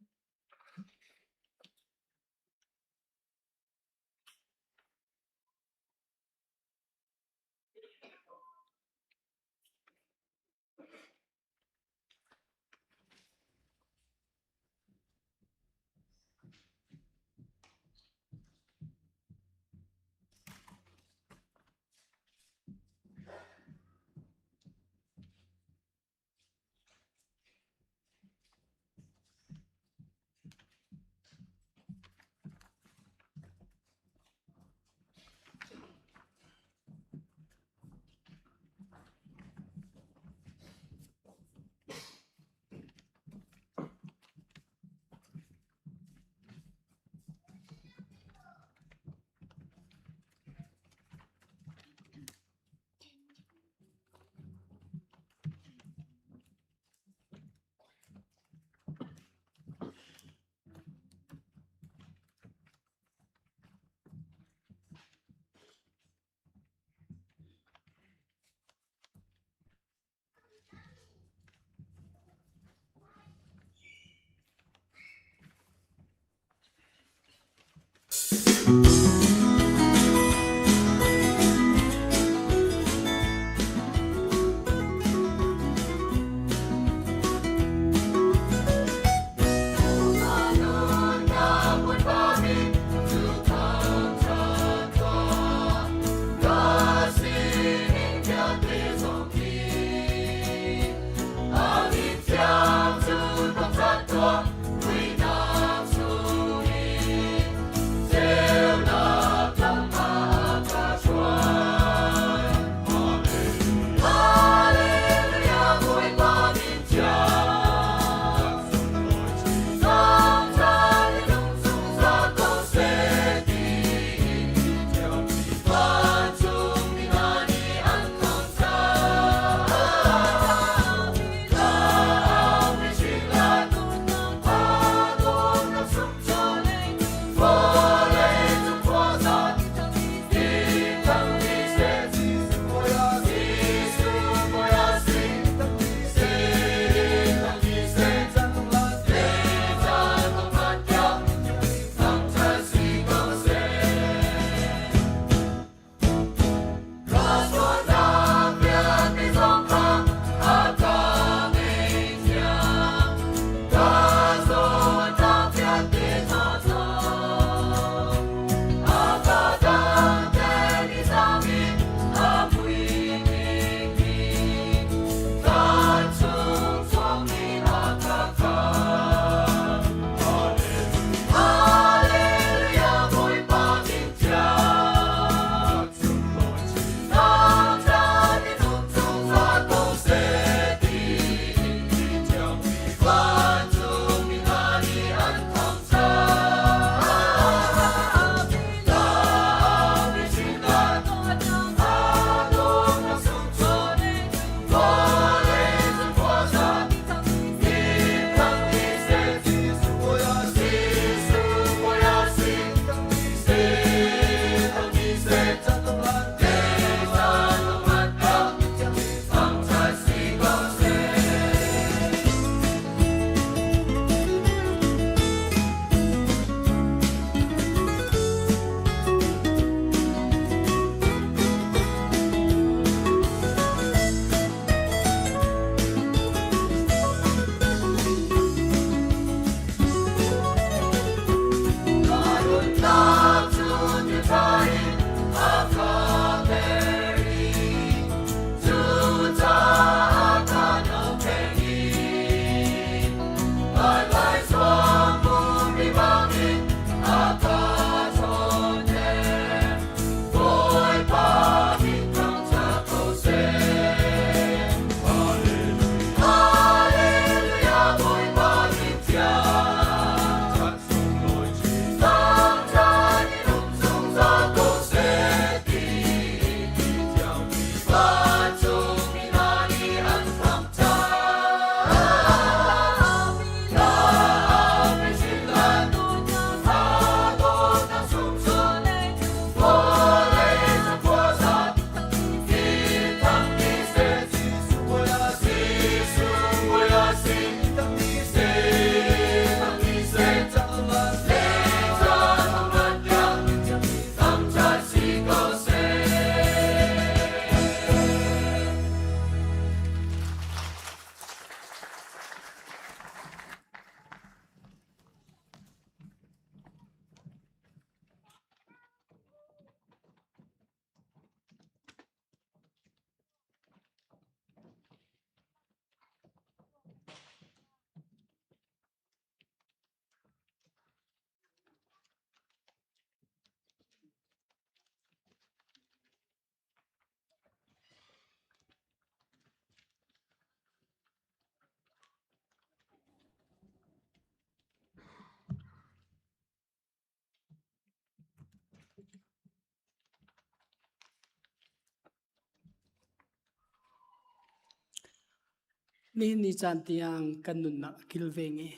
Nihin ni caan tiang kan nunnak a kilveng i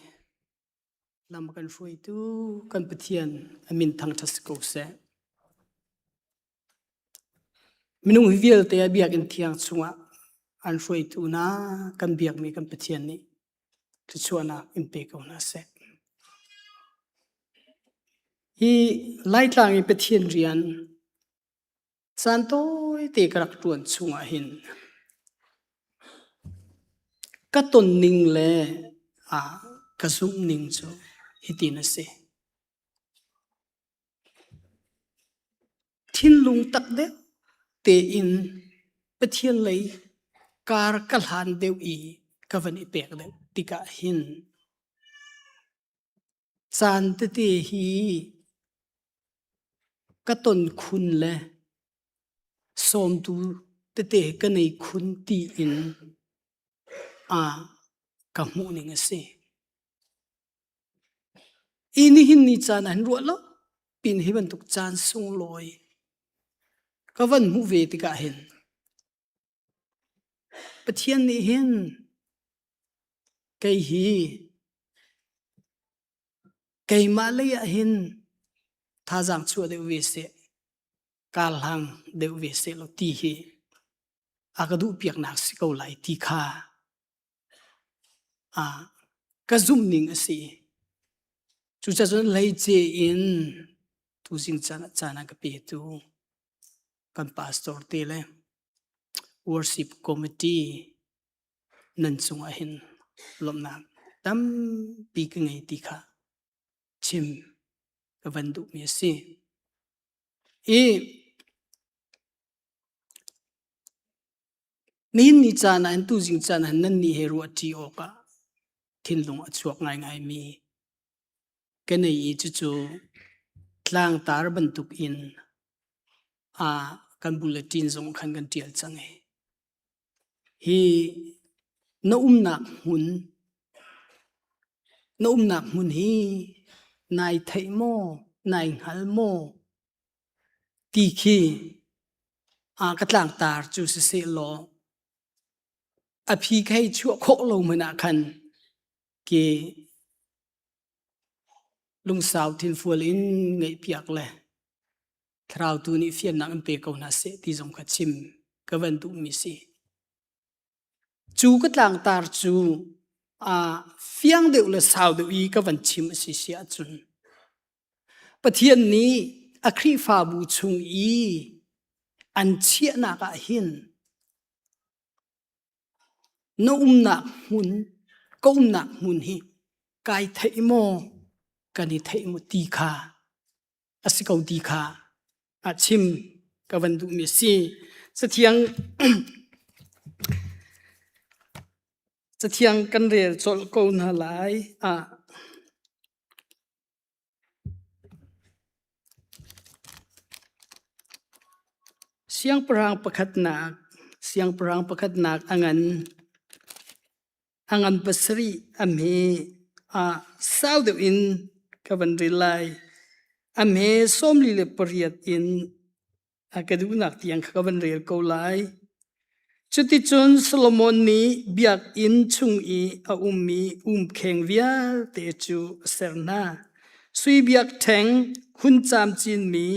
lam a kan hruaitu kan Pathian a min thangṭhat si ko seh. Minung hi vialte a biakinn thiang chungah an hruaitu hna kan biakmi kan Pathian nih thluachuahnak in pe ko hna seh. Hi Laitlang i Pathian rian Caan tawite ka rak ṭuan chungah hin ka tonning le ka zumhning cu hitin a si. Thinlung tak deuh tein Pathian lei kar ka hlan deuh i ka van i pek deuh tikah hin caan tete hi Ka ton khun le sawmtu tete ka nei khun tiin ka hmuhning a si. I nihin ni caan ah hin ruah lo pin hi bantuk caan sunglawi ka van hmuh ve tikah hin Pathian nih hin kei hi Keimah lei ah hin thazaang chuah deuh ve seh, kaa hlang deuh ve seh law ti hi a ka duhpiaknak si ko lai ti kha ka zumhning a si. Cucaah cun hleice in tuzing caan ah caan a ka petu kan pastor te le worship committee nan cungah hin lawmhnak tampi ka ngei ti kha chim ka van duhmi a si. I nihin ni caan ah hin tuzing caan ah nan nih he ruahṭi awkah thinlung a chuak ngaingaimi ka nei i cucu tlangtar bantuk in kan bulletin zong khan kan ṭial cang i Hi na umnak hmun na umnak hmun hi nai theih maw, nai hngal maw ti khi ka tlangtar cu siseh law a phi khei chuah khawh lo hmanh ah khan ke lungsau thinfual in ngaihpiak le Thlarau tu nih fiannak in pe ko hna seh ti zong kha chim ka van duhmi si. Cu ka tlangtar cu fiang deuh le sau deuh i ka van chim a si si ahcun Pathian nih a Khrihfabu chung i an chiahnak ah hin na umnak hmun ka umnak hmun hi kai theih maw kan i theih maw ti kha a si ko ti kha a chim ka van duhmi a si. Cathiang Cathiang kan rel colh ko hna lai. Ah. Siangpahrang pakhatnak Siangpahrang pakhatnak a ngan A ngan pasarih a hme ah sau deuh in ka van rel lai. A hme 48 in a ka duhnak tiang kha ka van rel ko lai. Cuticun Solomon nih biakinn chung i a ummi umkheng vialte cu a ser hna. Sui biakṭheng hun camcinmi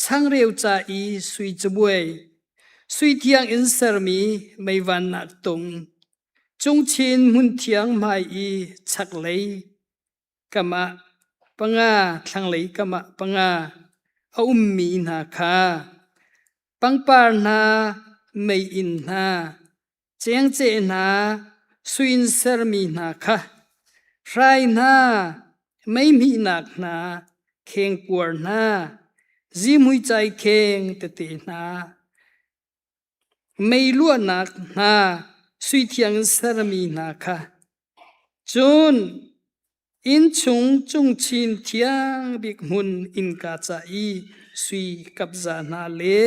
changreu ca i sui cabuai, sui thiang in sermi meivannak tung, cungchin hmunthiang hmai i chaklei kam ah panga, thlanglei kam ah panga a ummi hna kha pangpar hna, meiinn hna, cengceh hna, sui in sermi hna kha, hrai hna, meihmihnak hna, khengkuar hna, zihmui kheng tete hna, meiluahnak hna, sui thiang in sermi hna kha. Cun innchung cungchin thiang bik hmun innka ca i sui kapza hna le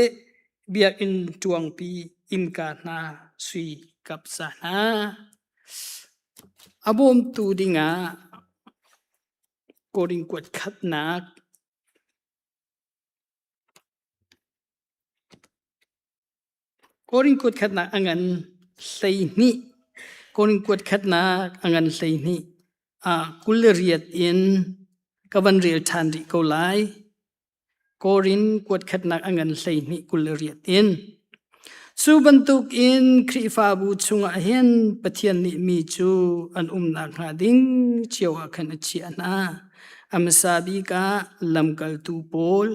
biakinn ṭuangpi innka hna sui kapza hna. A bawmtu dingah Korin kuat khatnak Korin kuat khatnak a ngan 12. Korin kuat khatnak a ngan 12 ah 28 in ka van rel ṭhan rih ko lai. Korin kuat khatnak a ngan 12 28 in. Cu bantukin Khrihfabu chungah hin Pathian nih mi cu an umnak hnga ding cio ah khan a chiah hna. A hmasa bik ah lamkaltu pawl,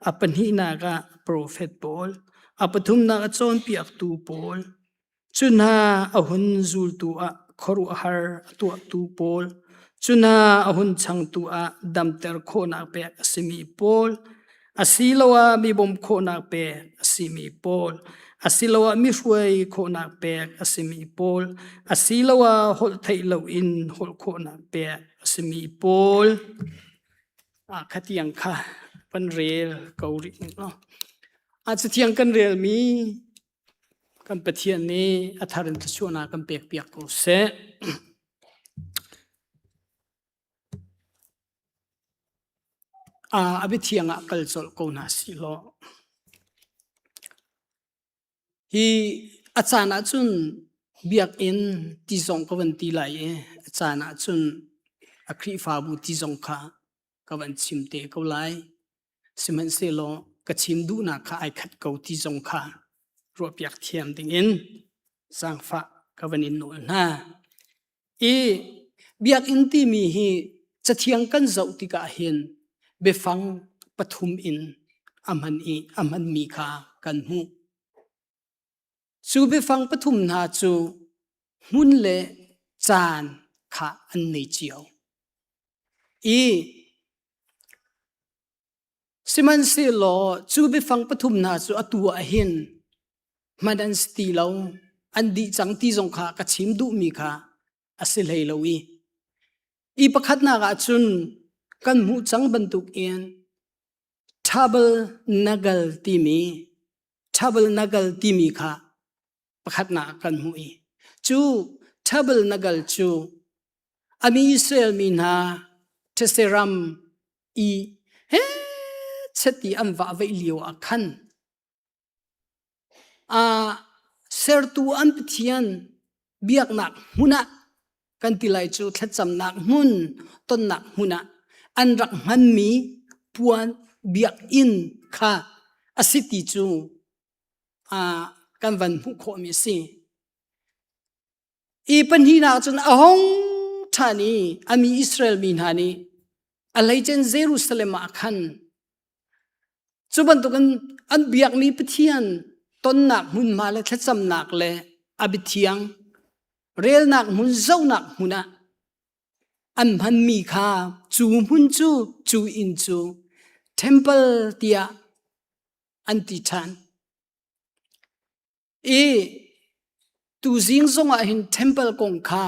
a pahnihnak ah profet pawl, a pathumnak ah cawnpiaktu pawl, Cu hna a hun zultu ah khuaruahhar a tuahtu pawl, cu hna a hun changtu ah damter khawhnak pek a simi pawl, asiloah mi bawmh khawhnak pek a simi pawl, asiloah mi hruai khawhnak pek a simi pawl, asiloah holh theih loin holh khawhnak pek a simi pawl. Ah, khatiang kha van rel ko rih ning law. Ah, cathiang kan relmi Kan Pathian nih a thar in thluachuahnak kan pekpiak ko seh. A biathiang ah kal colh ko hna sih law. Hi a caan ahcun biakinn ti zong ka van ti lai i a caan ahcun a Khrihfabu ti zong kha ka van chim te ko lai. Sihmanhsehlaw ka chim duhnak kha ai khat ko ti zong kha ruahpiak thiam dingin zaangfah ka van in nawl hna. I biakinn timi hi cathiang kan zoh tikah hin biafang pathum in a hman i a hmanmi kha kan hmuh. Cu biafang pathum hna cu hmun le caan kha an nei cio. I sihmanhsehlaw cu biafang pathum hna cu atu ah hin hman an si ti lo, an dih cang ti zong kha ka chim duhmi kha a si hlei lo i i pakhatnak ah cun kan hmuh cang bantukin Tabernacle timi Tabernacle timi kha pakhatnak ah kan hmuh i cu Tabernacle cu a mi Israel mi hna these ram i he chet i an vah veih lio ah khan a sertu an Pathian biaknak hmun ah kan ti lai cu thlacamnak hmun tonnak hmun ah an rak hmanmi puan biakinn kha a si ti cu kan van hmuh khawhmi a si. I pahnihnak cun a hong ṭhan i a mi Israel mi hna nih a hleicen Jerusalem ah khan cu bantukin an biakmi Pathian tonnak hmunhma le thlacamnak le a biathiang relnak hmun zohnak hmun ah an hmanmi kha cu hmun cu cu inn cu temple tiah an ti ṭhan. I tuzing zongah hin temple kong kha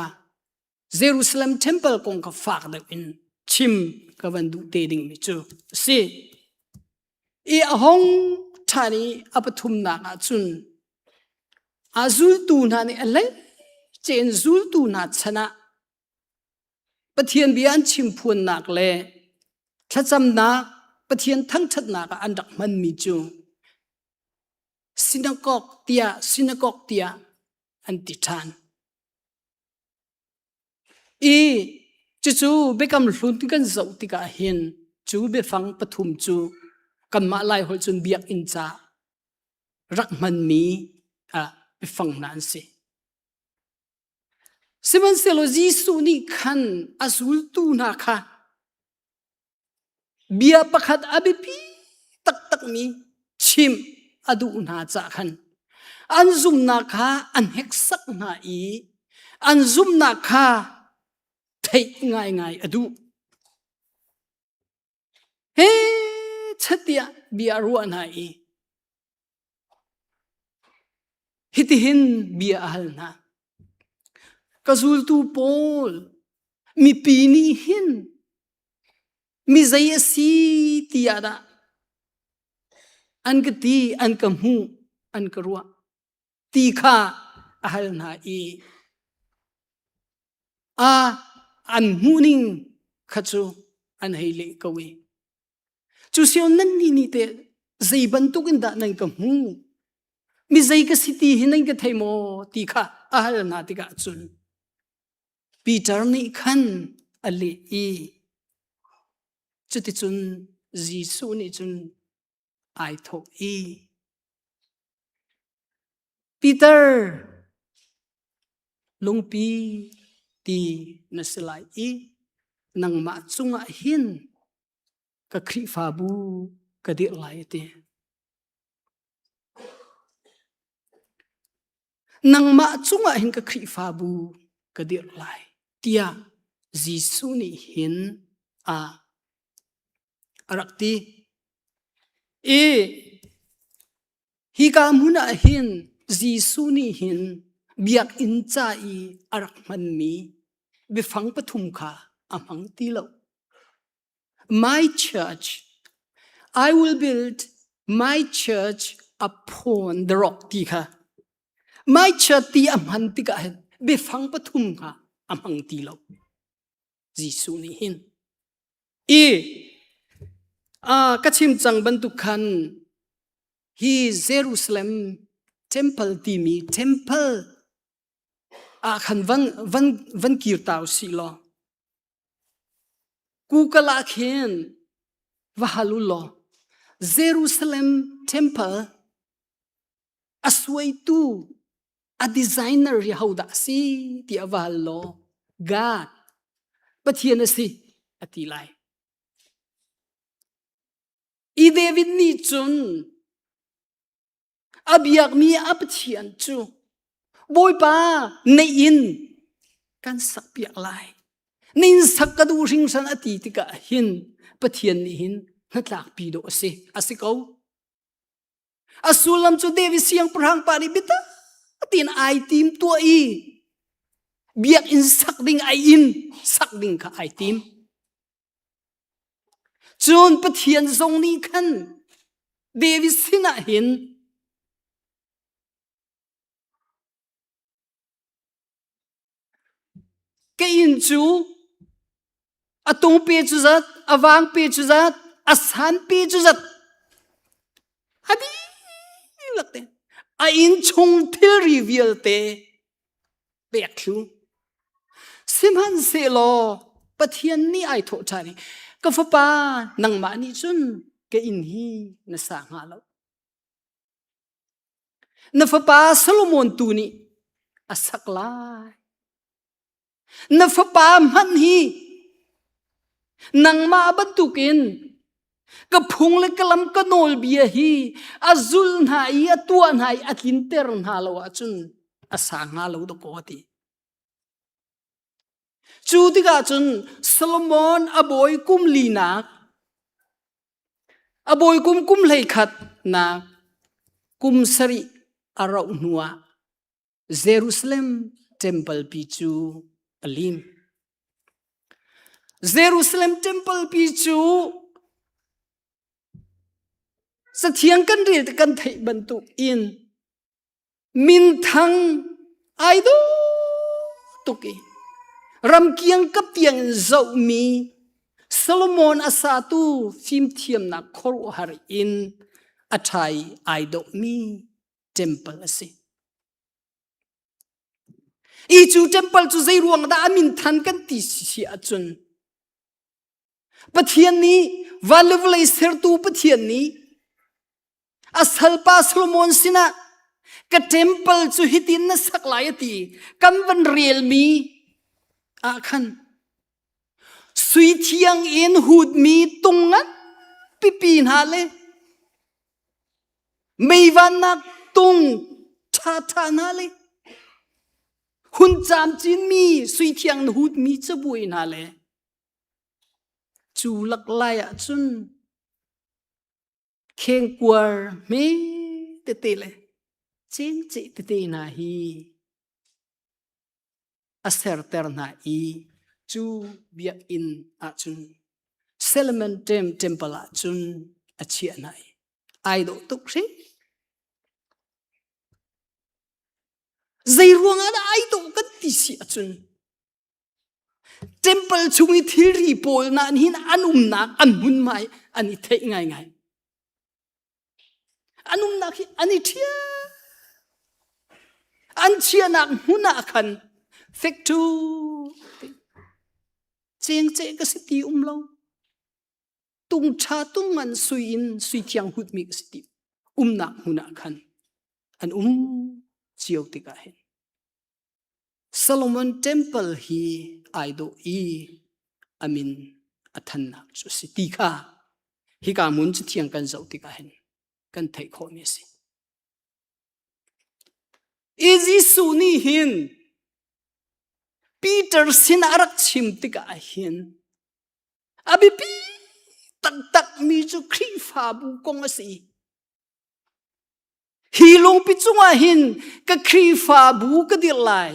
Jerusalem temple kong kha fak deuh in chim ka van duh te dingmi cu a si. I a hong ṭhan i a pathumnak ah cun a zultu hna nih a hleice in zultu hna chan ah Pathian bia an chimphuannak le thlacamnak Pathian thangṭhatnak ah an rak hmanmi cu sinakok tiah sinakok tiah an ti ṭhan. I cucu Biakam Hlun kan zoh tikah hin cu biafang pathum cu kanmah Laiholh cun biakinn ca rak hmanmi biafang hna an si. Sihmanhsehlaw Jesuh nih khan a zultu hna kha bia pakhat a biapi taktakmi chimh a duh hna caah khan an zumhnak kha an hneksak hna i an zumhnak kha theih ngaingai a duh. He chatiah bia a ruah hna i Hitihin bia a hal hna. Ka zultu pawl mipi nih hin mi zei a si ti ah dah an ka ti, an ka hmuh, an ka ruah ti kha a hal hna i a an hmuhning kha cu an hei leh ko i Cu sio nannih nih teh zei bantuk in dah nan ka hmuh? Mi zei ka si ti hi nan ka thei maw? ti kha a hal hna tikah cun. Peter nih khan a leh i cuticun Jesuh nih cun ai thawh i Peter lungpi ti na si lai i nangmah cungah hin ka Khrihfabu ka dirh lai a ti. Nangmah cungah hin ka Khrihfabu ka dirh lai tiah Jesuh nih hin a a rak ti. I hika hmun ah hin Jesuh nih hin biakinn ca i a rak hmanmi biafang pathum kha a hmang ti lo. My church, I will build my church upon the rock ti kha. My church ti a hman tikah hin biafang pathum kha a hmang ti lo. Jesuh nih hin. I uh, ka chim cang bantuk khan hi Jerusalem temple timi temple ah khan van van van kir ta usih law Google ah khin va hal u law Jerusalem temple a suaitu a designer hi hodah a si tiah va hal law God Pathian a si a ti lai. I David nih cun A biakmi a Pathian cu Bawipa na inn kan sakpiak lai. Na inn sak ka duh hringhran a ti tikah hin Pathian nih hin hnatlakpi dawh a si. A si ko. A sullam cu David siangpahrang pa nih biatak tiin ai tim tuah i biakinn sak ding ai inn sak ding kha ai tim. Cun Pathian zong nih khan David sinah hin ka inn cu a tung pe cu zat, a vang pe cu zat, a san pe cu zat, a dihlak te a inn chung thilri vialte pek thlu. Sihmanhsehlaw Pathian nih ai thawh ṭhan i ka fapa nangmah nih cun ka inn hi na sa hnga lo. Na fapa Solomon tu nih a sak lai. Na fapa hmanh hi nangmah bantukin ka phung le ka lam ka nawlbia hi a zul hna i a tuah hna i a tlinter hna lo ahcun a sa hnga lo dakaw a ti. Cu tikah cun Solomon a bawi kum linak a bawi kum kum 11 nak kum sarih a rauh hnuah Jerusalem temple pi cu a lim. Jerusalem temple pi cu Cathiang kan rel kan theih bantuk in minthang ai dawh tuk i ramkiang kap tiang in zohmi Solomon a satu fimthiamnak khuaruahhar in a ṭha i ai dawhmi temple a si. I cu temple cu zei ruang dah a min than kan ti si ahcun Pathian nih van le vawlei sertu Pathian nih a salpa Solomon sinah ka temple cu hitin na sak lai a ti kan van relmi ah khan sui thiang in hutmi tung ngan pipi hna le meivannak tung ṭhaṭha hna le hun camcinmi sui thiang na hutmi cabuai hna le cu lak lai ah cun khengkuar hme tete le cengceh tete hna hi a serter hna i cu biakinn ahcun Solomon temple ahcun a chiah hna i ai dawh tuk hri. Zei ruangah dah ai dawh kan ti si ahcun temple chung i thilri pawl na hin an umnak an hmunhma an i theih ngaingai. An umnak hi an i ṭhial. An chiahnak hmun ah khan. Fek tu cheng che ka si ti um lo. Tung tha tung ngan sui in sui thiang hut mi ka si ti umnak hmun ah khan an um cio tikah hin Solomon Temple hi ai dawh i a min a thannak cu a si ti kha hika hmun cathiang kan zoh tikah hin kan theih khawhmi a si. I Jesuh nih hin Peter sin a rak chim tikah hin a biapi taktakmi cu Khrihfabu kong a si. Hi lungpi cungah hin ka Khrihfabu ka dirh lai.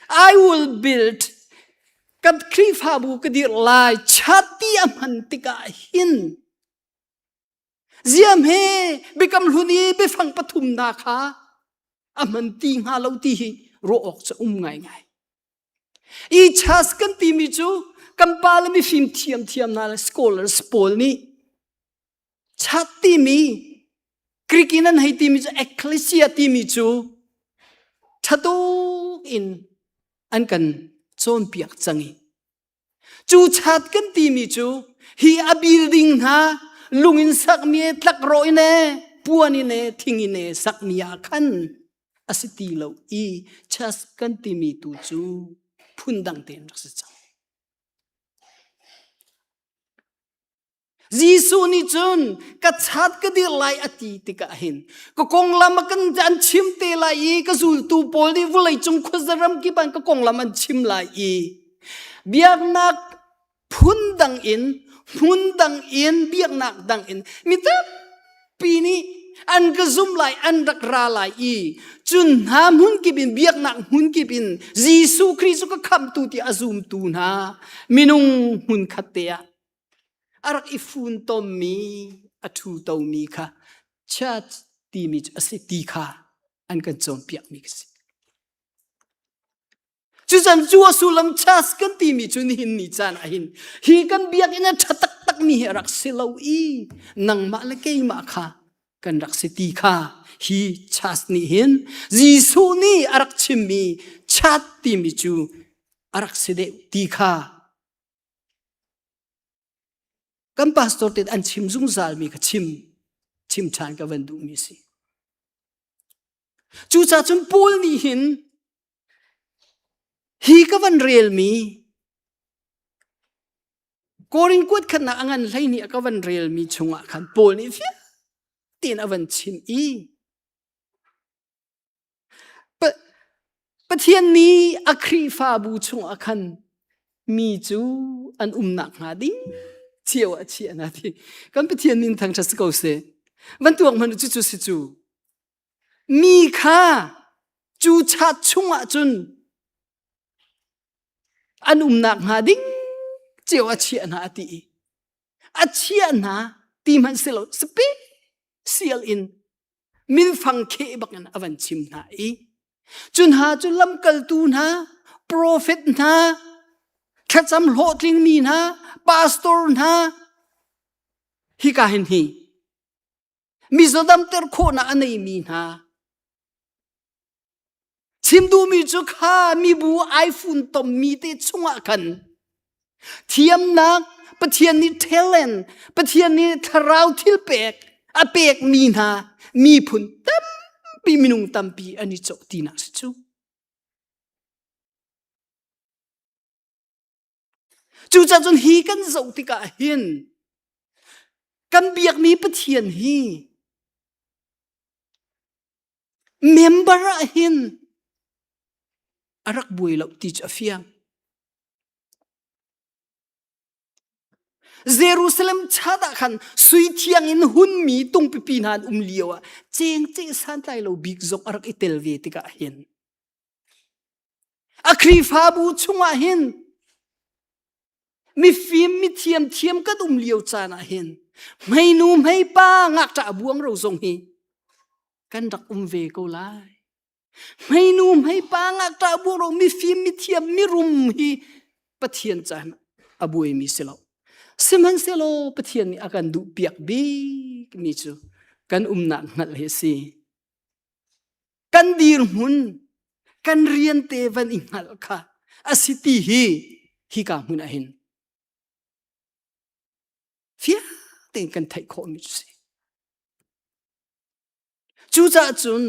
I will build ka Khrihfabu ka dirh lai. Chati a hman tikah hin ziam he biakam hlun i biafang pathum hna kha a hman ti hnga lo ti hi ruah awk cu um ngaingai. I chas kan timi cu kan pa le mifim thiamthiam hna le scholars pawl nih Chat timi Greek in an hei timi cu ecclesia timi cu thatuk in an kan cawnpiak cang i cu chat kan timi cu hi a building hna lung in sakmi e tlakrawh in e puan in e thing in e sakmi ah khan a si ti lo i church kan timi tu cu phundang tein rak si cang. Jesuh nih cun ka chat ka dir lai a ti tikah hin ka konglam a kan an chim te lai i ka zultu pawl nih vawleicung khuaza ram kip an ka konglam an chim lai i biaknak phun dang in hmun dang in biaknak dang in mi tampi nih an ka zum lai an rak ra lai i cun hna hmun kip in biaknak hmun kip in Jesuh Khrih cu ka khamhtu ti a zumtu hna minung hmun khat te ah a rak i funtommi a ṭhutomi kha church timi cu a si ti kha an kan cawnpiakmi ka si. Cucan cu a sullam church kan timi cu nihin ni caan ah hin hi kan biakinn a ṭha taktakmi hi a rak si lo i nangmah le keimah kha kan rak si ti kha hi church nih hin Jesuh nih a rak chimmi church timi cu a rak si deuh ti kha Kan pastor te an chim zungzal mi kha chim chim ṭhan ka van duhmi si. Cucaah cun Paul nih hin hi ka van relmi Korin kuat khatnak a ngan 12 a ka van relmi chungah khan Paul nih fiang tein a van chim i Pathian nih a Khrihfabu chungah khan mi cu an umnak hnga ding cio ah chiah na ti. Kan Pathian min thangṭhat si ko seh. Van tuak hmanh cu cu si cu. Mi kha cu chat chungah cun an umnak hnga ding cio a chiah hna a ti i a chiah hna ti hmanh si lo special in minfang kheh bak in a van chim hna i cu hna cu lamkaltu hna profet hna thlacam hlawhtlingmi hna pastor hna hika hin hi mizaw damter khawhnak a neimi hna Chim duhmi cu kha mibu ai funtommi te chungah khan thiamnak Pathian nih talent Pathian nih thlarau thil pek a pekmi hna miphun tampi minung tampi an i cawh tinak si cu. Cucaah cun hi kan zoh tikah hin kan biakmi Pathian hi Member ah hin a rak buai lo ti cu a fiang. Jerusalem chat ah khan sui thiang in hunmi tungpipi hna an um lio ah cengceh santlai lo bik zong a rak i tel ve tikah hin a Khrihfabu chungah hin Mifim mithiam thiam kan um lio caan ah hin hmeinu hmeipa ngakṭah buangro zong hi kan rak um ve ko lai. Hmeinu hmeipa ngakṭah buangro mifim mithiam mirum hi Pathian caan a buaimi si lo. Sihmanhsehlaw Pathian nih a kan duhpiak bikmi cu kan umnak hngalh hi a si. Kan dirhmun, kan rian te van i hngalh kha. A si ti hi hika hmun ah hin fiang tein kan theih khawhmi cu si. Cucaah cun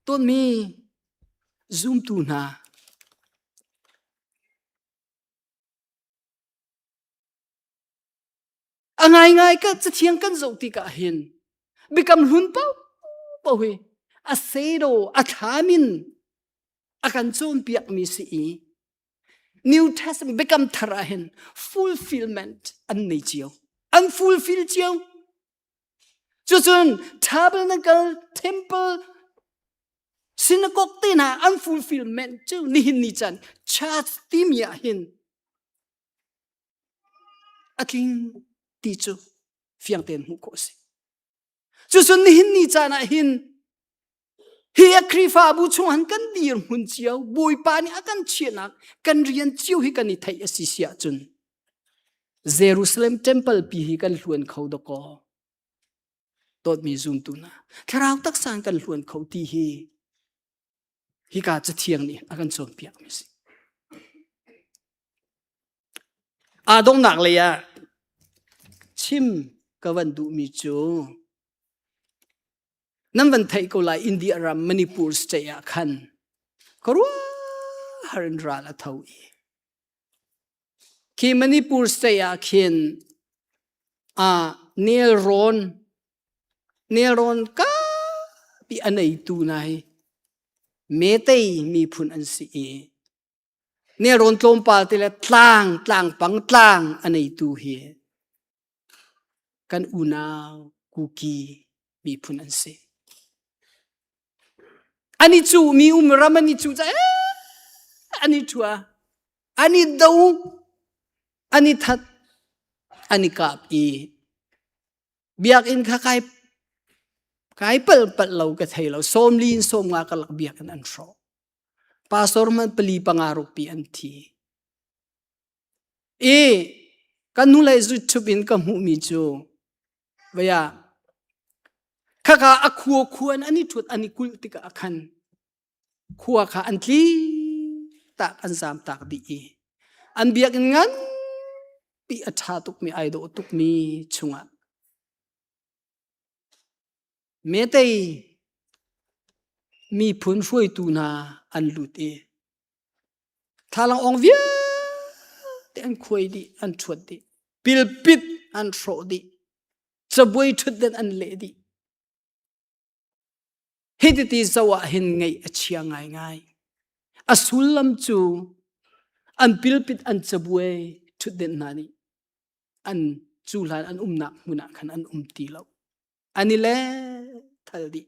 tawnmi zumtu hna A ngaingai ka cathiang kan zoh tikah hin biakam hlun paohpaoh hi a sedo a thlam in a kan cawnpiakmi si i New Testament biakam thar ah hin fulfillment an nei cio. An fulfill cio. Cucun tabernacle, temple, synagogue te hna an fulfillment cu nihin ni chan church timi ah hin a tling ti cu fiang tein hmuh khawh a si. Cucun nihin ni caan ah hin hi a Khrihfabu chung han kan dirhmun cio Bawipa nih a kan chiahnak kan rian cio hi kan i theih a si si ahcun Jerusalem temple pi hi kan hluan kho dakaw dawtmi zumtu hna thlarau taksa in kan hluan kho ti hi Hika cathiang nih a kan cawnpiak mi si. Aa donghnak lei ah chim ka van duhmi cu nan van theih ko lai India ram Manipur state ah khan ka ruah in ral a tho i khi Manipur state ah khin a nelrawn Nelrawn kapi a neitu hna hi Metei miphun an si i nelrawn tlawmpal te le tlang tlangpang tlang a neitu hi kan unau Kuki miphun an si. An i cuh mi um ram an i cuh caah an i ṭhua an i do an i that an i kap i Biakinn kha kai kai palh palh lo ka thei lo. Sawmli in 50 karlak biakinn an hrawh. Pastor man pali panga rukpi an thi. I kan hnulei YouTube in ka hmuhmi cu vaya khaka a khua khuan an i ṭhut an i kulh tikah khan khua kha an tli tak an zam tak dih i an biakinn nganpi a ṭha tukmi ai dawh tukmi chungah Metei miphun hruaitu hna an lut i thlalang ong vialte an khuai dih an ṭhuat dih pilpit an hrawh dih cabuai ṭhutden an leh dih Hititi zoh ah hin ngaih a chia ngaingai. A sullam cu an pilpit an cabuai ṭhutdenh hna nih an cu hlan an umnak hmun ah khan an um ti lo. An i le thal dih.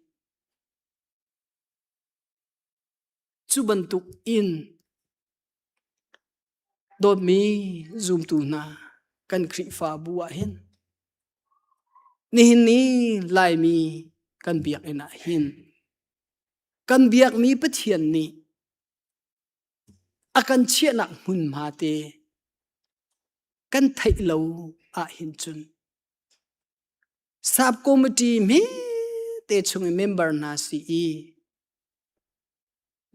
Cu bantuk in dawtmi zumtu hna kan Khrihfabu ah hin nihin ni Laimi kan biakinn ah hin kan biakmi Pathian nih a kan chiahnak hmunhma te kan theih lo ahhin cun sub committee hme te chung i member hna si i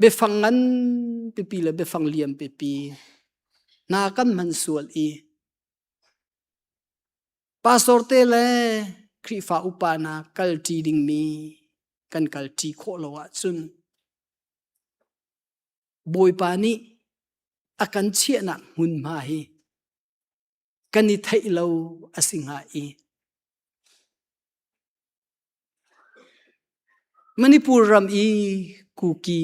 biafang ngan pipi le biafang liam pipi hna kan hman sual i pastor te le Khrihfa upa hna kalṭi dingmi kan kalṭi khawh lo ahcun Bawipa nih a kan chiahnak hmunhma hi kan i theih lo a si hnga i Manipur ram i Kuki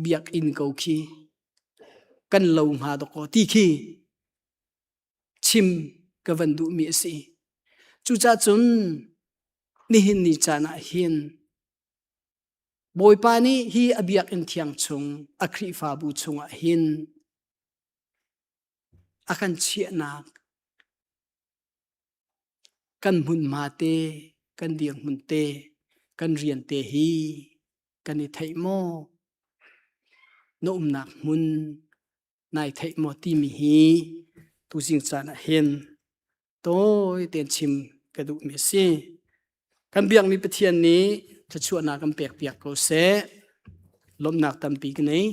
biakinn ko khi kan lo hnga dawkaw ti khi chim ka van duhmi a si. Cucaah cun nihin ni caan ah hin Bawipa nih hi a biakinn thiang chung a Khrihfabu chungah hin a kan chiahnak kan hmunhma te kan dirhmun te kan rian te hi kan i theih maw na umnak hmun nai theih maw timi hi tuzing caan ah hin tawi tein chim ka duhmi a si kan biakmi Pathian nih thluachuahnak kan pek piak ko seh lawmhnak tampi ka nei.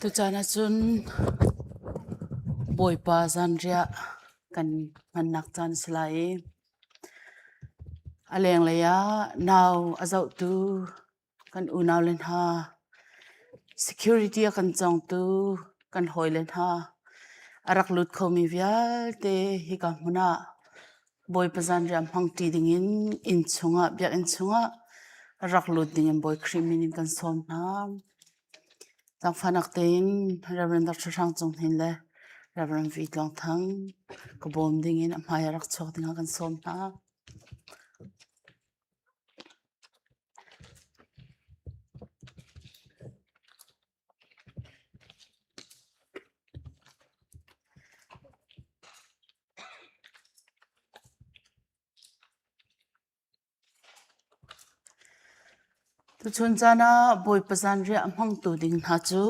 Tucaan ahcun Bawipa zanriah kan hmannak caan a si lai i a lenglei ah nau a zohtu kan unau le hna, security a kan cawngtu kan hawile hna a rak lut khomi vialte hika hmun ah Bawipa zanriah hmangṭi dingin inn chungah biakinn chungah rak lut dingin Bawi Khrih min in kan sawm hna. Zaangfahnak tein Rev. Dr. Hrang Cung Hnin le Rev. V. Tluang Thang ka bawm dingin a hmai ah rak chuak dingah kan sawm hna. Tuchun caan ah Bawipa zanriah a hmangtu ding hna cu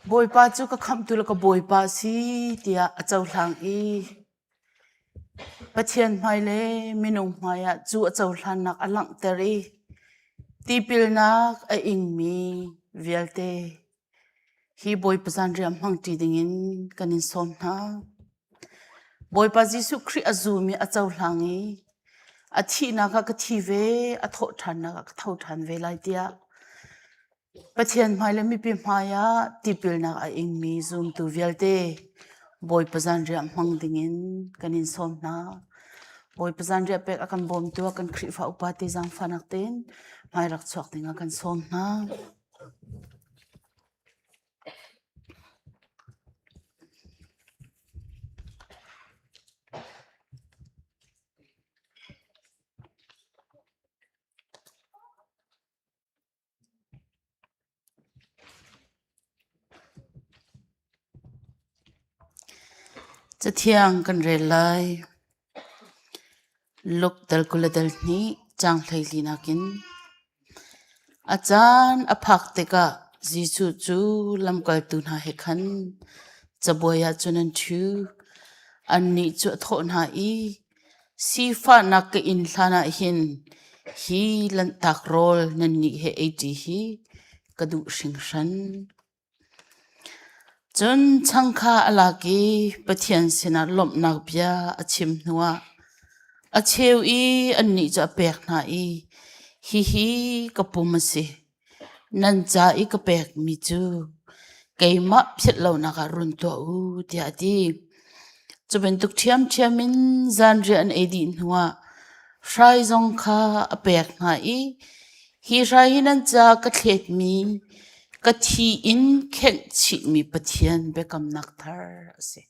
Bawipa cu ka khamhtu le ka Bawipa a si tiah a cohlang i Pathian hmai le minung hmai ah cu a cohlannak a langhter i tipilnak a ingmi vialte hi Bawipa zanriah hmangṭi dingin kan in sawm hna. Bawipa Jesuh Khrih a zum i a cohlang i a thihnak ah ka thi ve, a thawhṭhannak ah ka tho ṭhan ve lai tiah Pathian hmai le mipi hmai ah tipilnak a ingmi zumtu vialte Bawipa zanriah hmang dingin kan in sawm hna. Bawipa zanriah pek a kan bawmtu ah kan Khrihfa upa te zaangfahnak tein hmai rak chuak dingah kan sawm hna. Cathiang kan rel lai. Luke dal 20 le dal hnih caang 14 nakin a caan a phak tikah Jesuh cu lamkaltu hna he khan cabuai ah cun an ṭhu. Annih cu a thawh hna i, Sifahnak ka inn hlanah hin hi lanhtak rawl nannih he eiṭi hi ka duh hringhran. Cun chang kha a lak i Pathian sinah lawmhnak bia a chim hnuah a cheu i annih cu a pek hna i, Hihi ka pum a si. Nan ca i ka pekmi cu keimah philh lonak ah run tuah u, tiah a ti. Cu bantuk ṭhiamṭhiam in zanriah an ei dih hnuah hrai zong kha a pek hna i, Hi hrai hi nan caah ka thletmi, ka thi in khenh chihmi Pathian biakamnak thar a si.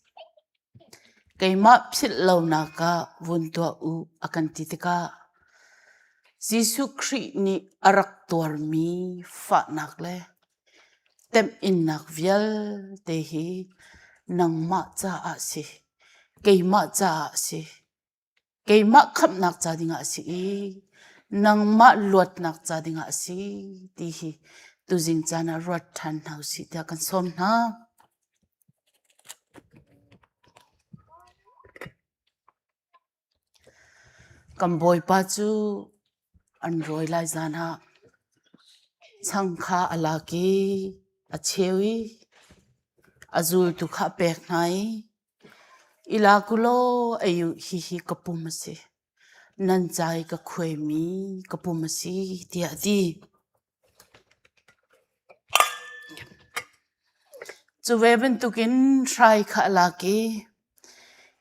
Keimah philh lonak ah vun tuah u a kan ti tikah Jesuh Khrih nih a rak tuarmi fahnak le temhinnak vialte hi nangmah caah a si, keimah caah a si. Keimah khamhnak ca dingah a si i nangmah luatnak ca dingah a si ti hi tuzing caan ah ruat ṭhan hna usih tiah kan sawm hna. Kan Bawipa cu an rawi lai zan ah chang kha a lak i a cheu i a zultu kha a pek hna i I lak u law ei u, hihi ka pum a si. Nan ca i ka khuaimi ka pum a si, tiah a ti. Cu ve bantukin hrai kha a lak i,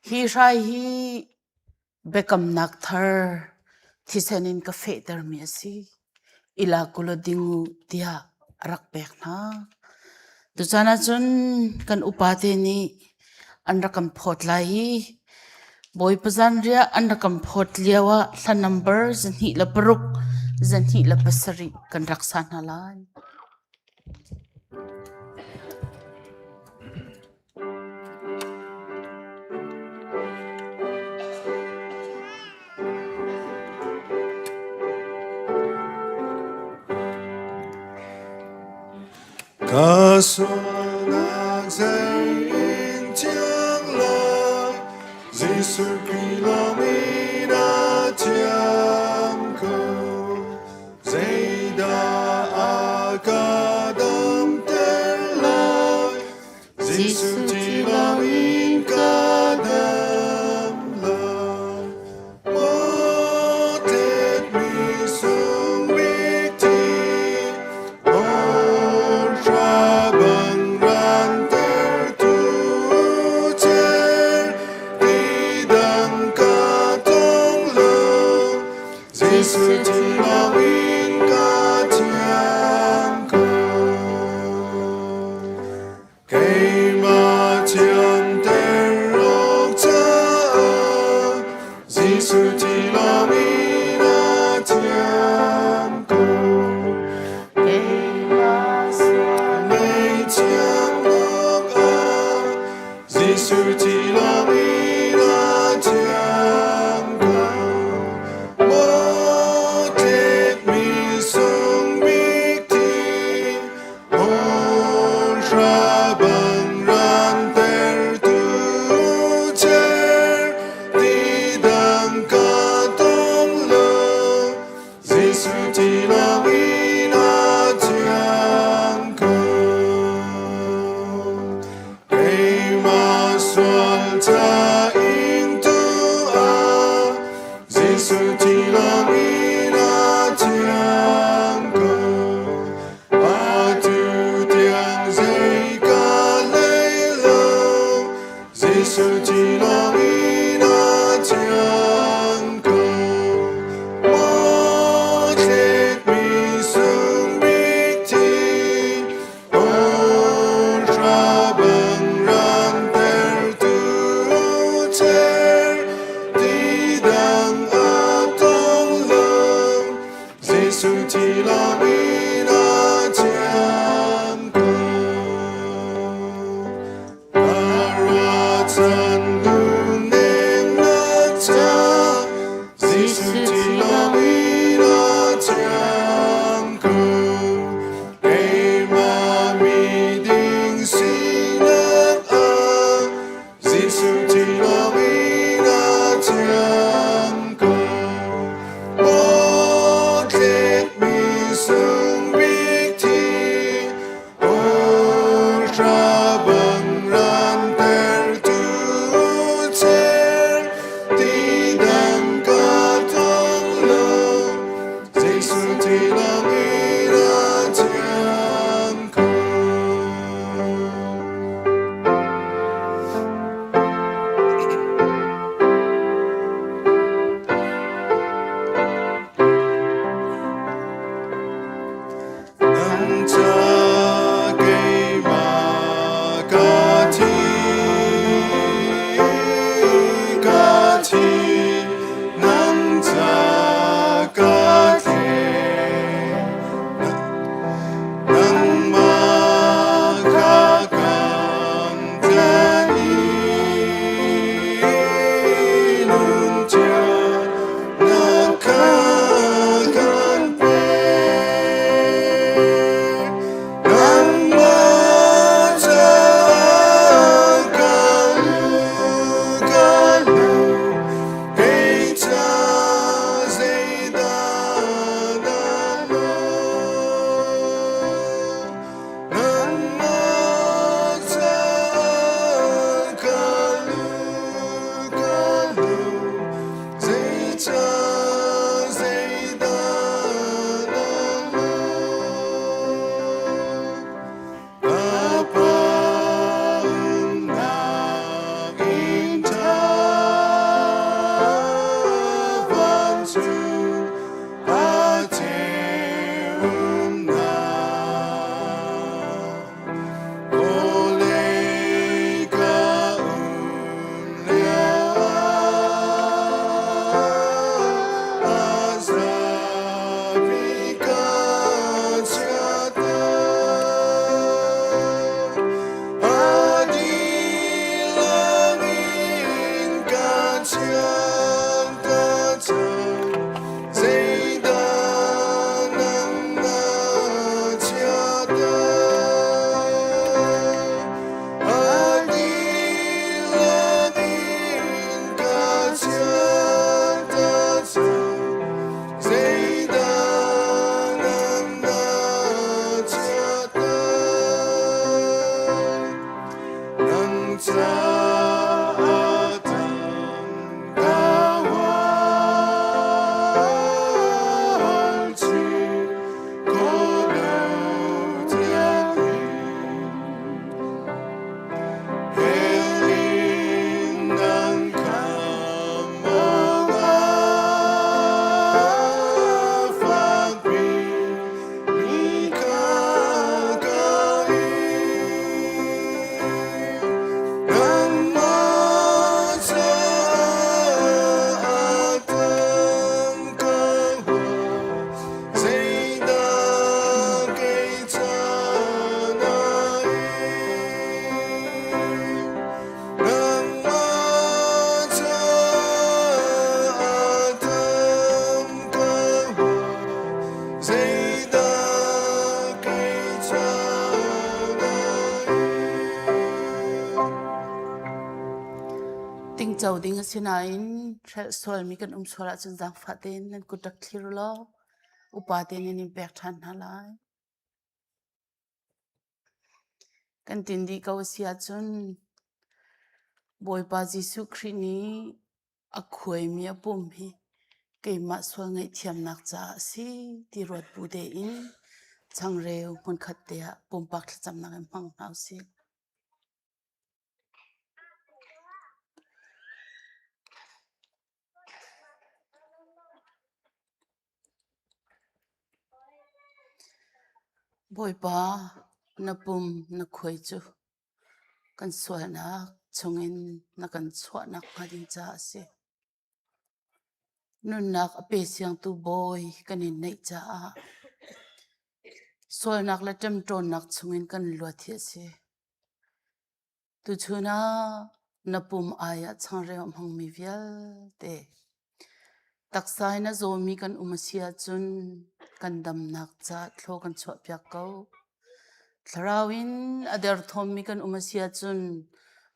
hi hrai hi Biakamnak thar thisen in ka fehtermi a si. I lak u law ding u tiah a rak pek hna. Tuchan ahcun kan upate nih an rak kan phawt lai i Bawipa zanriah an rak kan phawt lio ah hla number 206, 207 kan rak sa hna lai. Ka sualnak zei in thiang lai, Jesuh Khrih lawng in a thiang ko. Zeidah a ka dam? Jesuh thi lawng in a thiang ko. Maw tlekmi sung bik thi, hawhra bang rantertu cer, ti dang ka tong lo. Jesuh thi lawng in a thiang ko. Keimah sual ca in tu ah Jesuh thi lawng in a thiang ko. Atu tiang zei ka hlei lo, Jesuh thi lawng in a thiang ko. Maw thletmi sung bik thi, hawhra bang rantertu cer, ti dang a tong lo. Jesuh thi lawng in a thiang ko. Ruahchan lungnemnak ca, Jesuh thi lawng in a thiang ko. Keimah miding sinak ah, Jesuh thi lawng in a thiang ko. Maw tlekmi sung bik thi, hawhra bang rantertu cer, ti dang ka tong lo. Jesuh thi lawng in a thiang ko. Tingco ding a si nain hrelh sualmi kan um sual ahcun zaangfah tein nan kut rak thlir u law upa tein nan in pek ṭhan hna lai. Kan tin dih ko a si ahcun Bawipa Jesuh Khrih nih a khuaimi a pum hi keimah sual ngaihthiamnak caah a si ti ruat bu tein changreu hmunkhat te ah pumpak thlacamnak in hmang hna usih. Bawipa, na pum na khuai cu kan sualnak chungin na kan chuahnak hnga ding caah a si. Nunnak a pe siangtu Bawi kan in neih caah sualnak le ṭemṭawnnak chungin kan luat hi a si. Tuchun ah na pum ai ah changreu a hmangmi vialte taksa in a zawmi kan um a si ahcun kan damnak caah thlaw kan chuahpiak ko. Thlarau in a derthawmmi kan um a si ahcun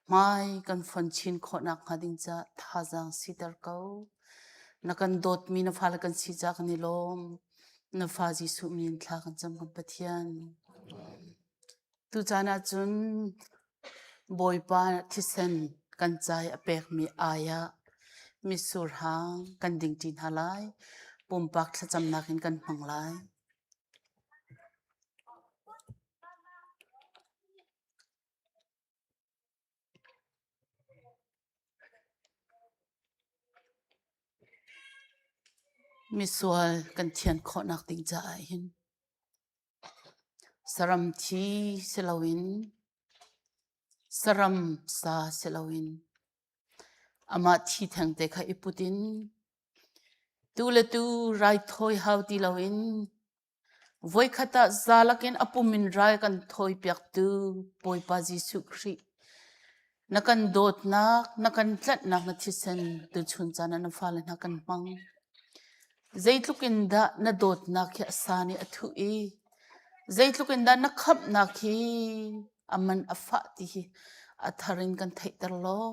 hmai kan fon chin khawh nakhnga ding caah thazaang siter ko. Na kan dawtmi na fale kan si caah kan i lawm. Na fa Jesuh min in thla kan cam kan Pathian. Tucaan ahcun Bawipa thisen kan ca i a pekmi ai ah mitsur hang kan dingṭi hna lai. Pumpak thlacamnak in kan hmang lai. Misual kan thian khawhnak ding caah hin saram thi si loin saram sa si loin amah thi thengte kha i put in tu le tu raithawi hau ti loin Voikhat ah zalak in a pum in ral kan thawipiaktu Bawipa Jesuh Khrih, na kan dawtnak, na kan tlanhnak na thisen tuchun caan ah na fale hna kan hmang. Zeitluk in dah na dawtnak hi a san i a thuh i zeitluk in dah na khamhnak hi a man a fah ti hi a thar in kan theihter law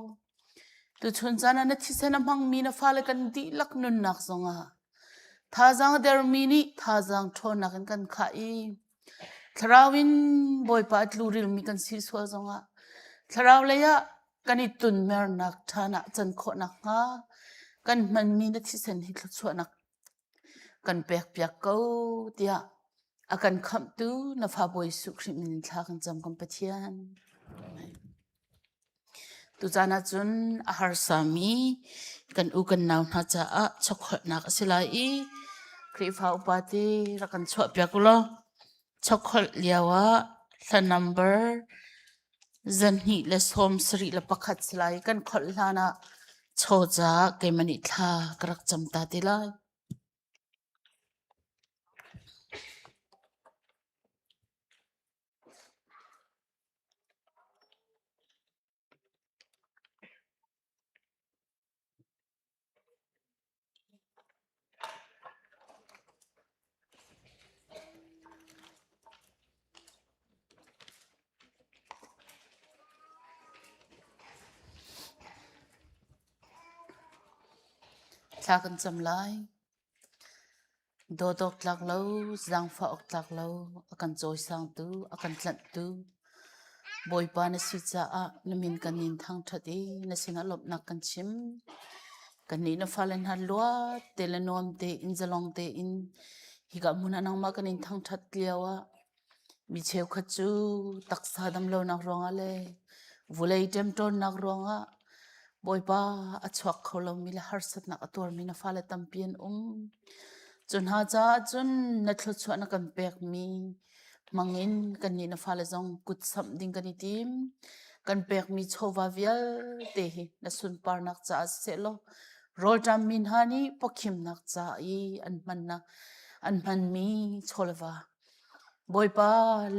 tuchun caan ah na thisen a hmangmi na fale kan dihlak nunnak zongah Thazaang a dermi nih thazaang ṭhawnnak in kan khah i thlarau in Bawipa a tlurilmi kan si sual zongah thlarau lei ah kan i tunmernak ṭhan ah can khawh nakhnga kan hmanmi na thisen hi thluachuahnak kan pekpiak ko tiah a kan khamhtu na fa Bawi Jesuh Khrih min in thla kan cam kan Pathian. Tucaan ahcun a harsami kan u kan nau hna caah chokholhnak a si lai i Khrihfa upa te rak kan chuahpiak u law chokholh lio ah hla number 271 si lai i kan kholh hlan ah chaw caah keimah nih thla ka rak cam ta te lai. Thla kan cam lai. Dawt awk tlak lo, zaangfah awk tlak lo, a kan cawisangtu, a kan tlanhtu Bawipa na si caah na min kan in thangṭhat i na sinah lawmhnak kan chim. Kannih na fale hna luat te le nuam tein zalong tein hika hmun ah nangmah kan in thangṭhat lio ah Mi cheukhat cu taksa damlonak ruangah le vulei ṭemṭawnnak ruangah Bawipa a chuak kho lomi le harsatnak a tuarmi na fale tampi an um. Cu hna caah cun na thluachuah na kan pekmi hmangin kannih na fale zong kut samh ding kan i tim. Kan pekmi chawva vialte hi na sunparnak caah siseh law rawlṭammi hna nih pawkhimnak ca i an hmannak an hmanmi chawleva Bawipa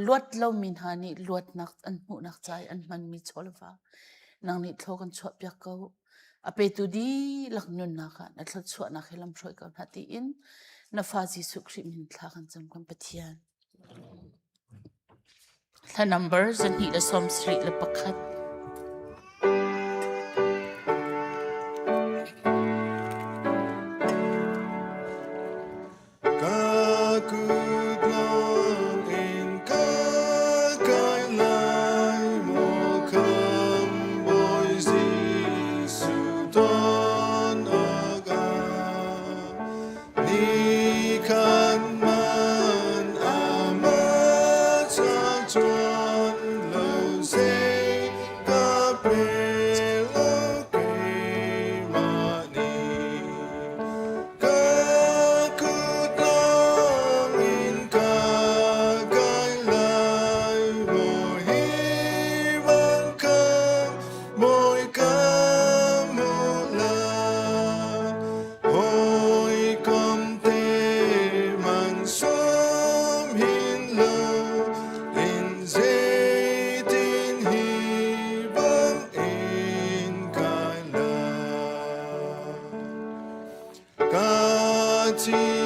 luat lomi hna nih luatnak an hmuhnak ca i an hmanmi chawleva nang nih thlaw kan chuahpiak ko. A petu dihlak nunnak ah na thluachuahnak hi lamhruai ko hna tiin na fa Jesuh Khrih min thla kan cam kan Pathian. Thla number 2 le 71. Si.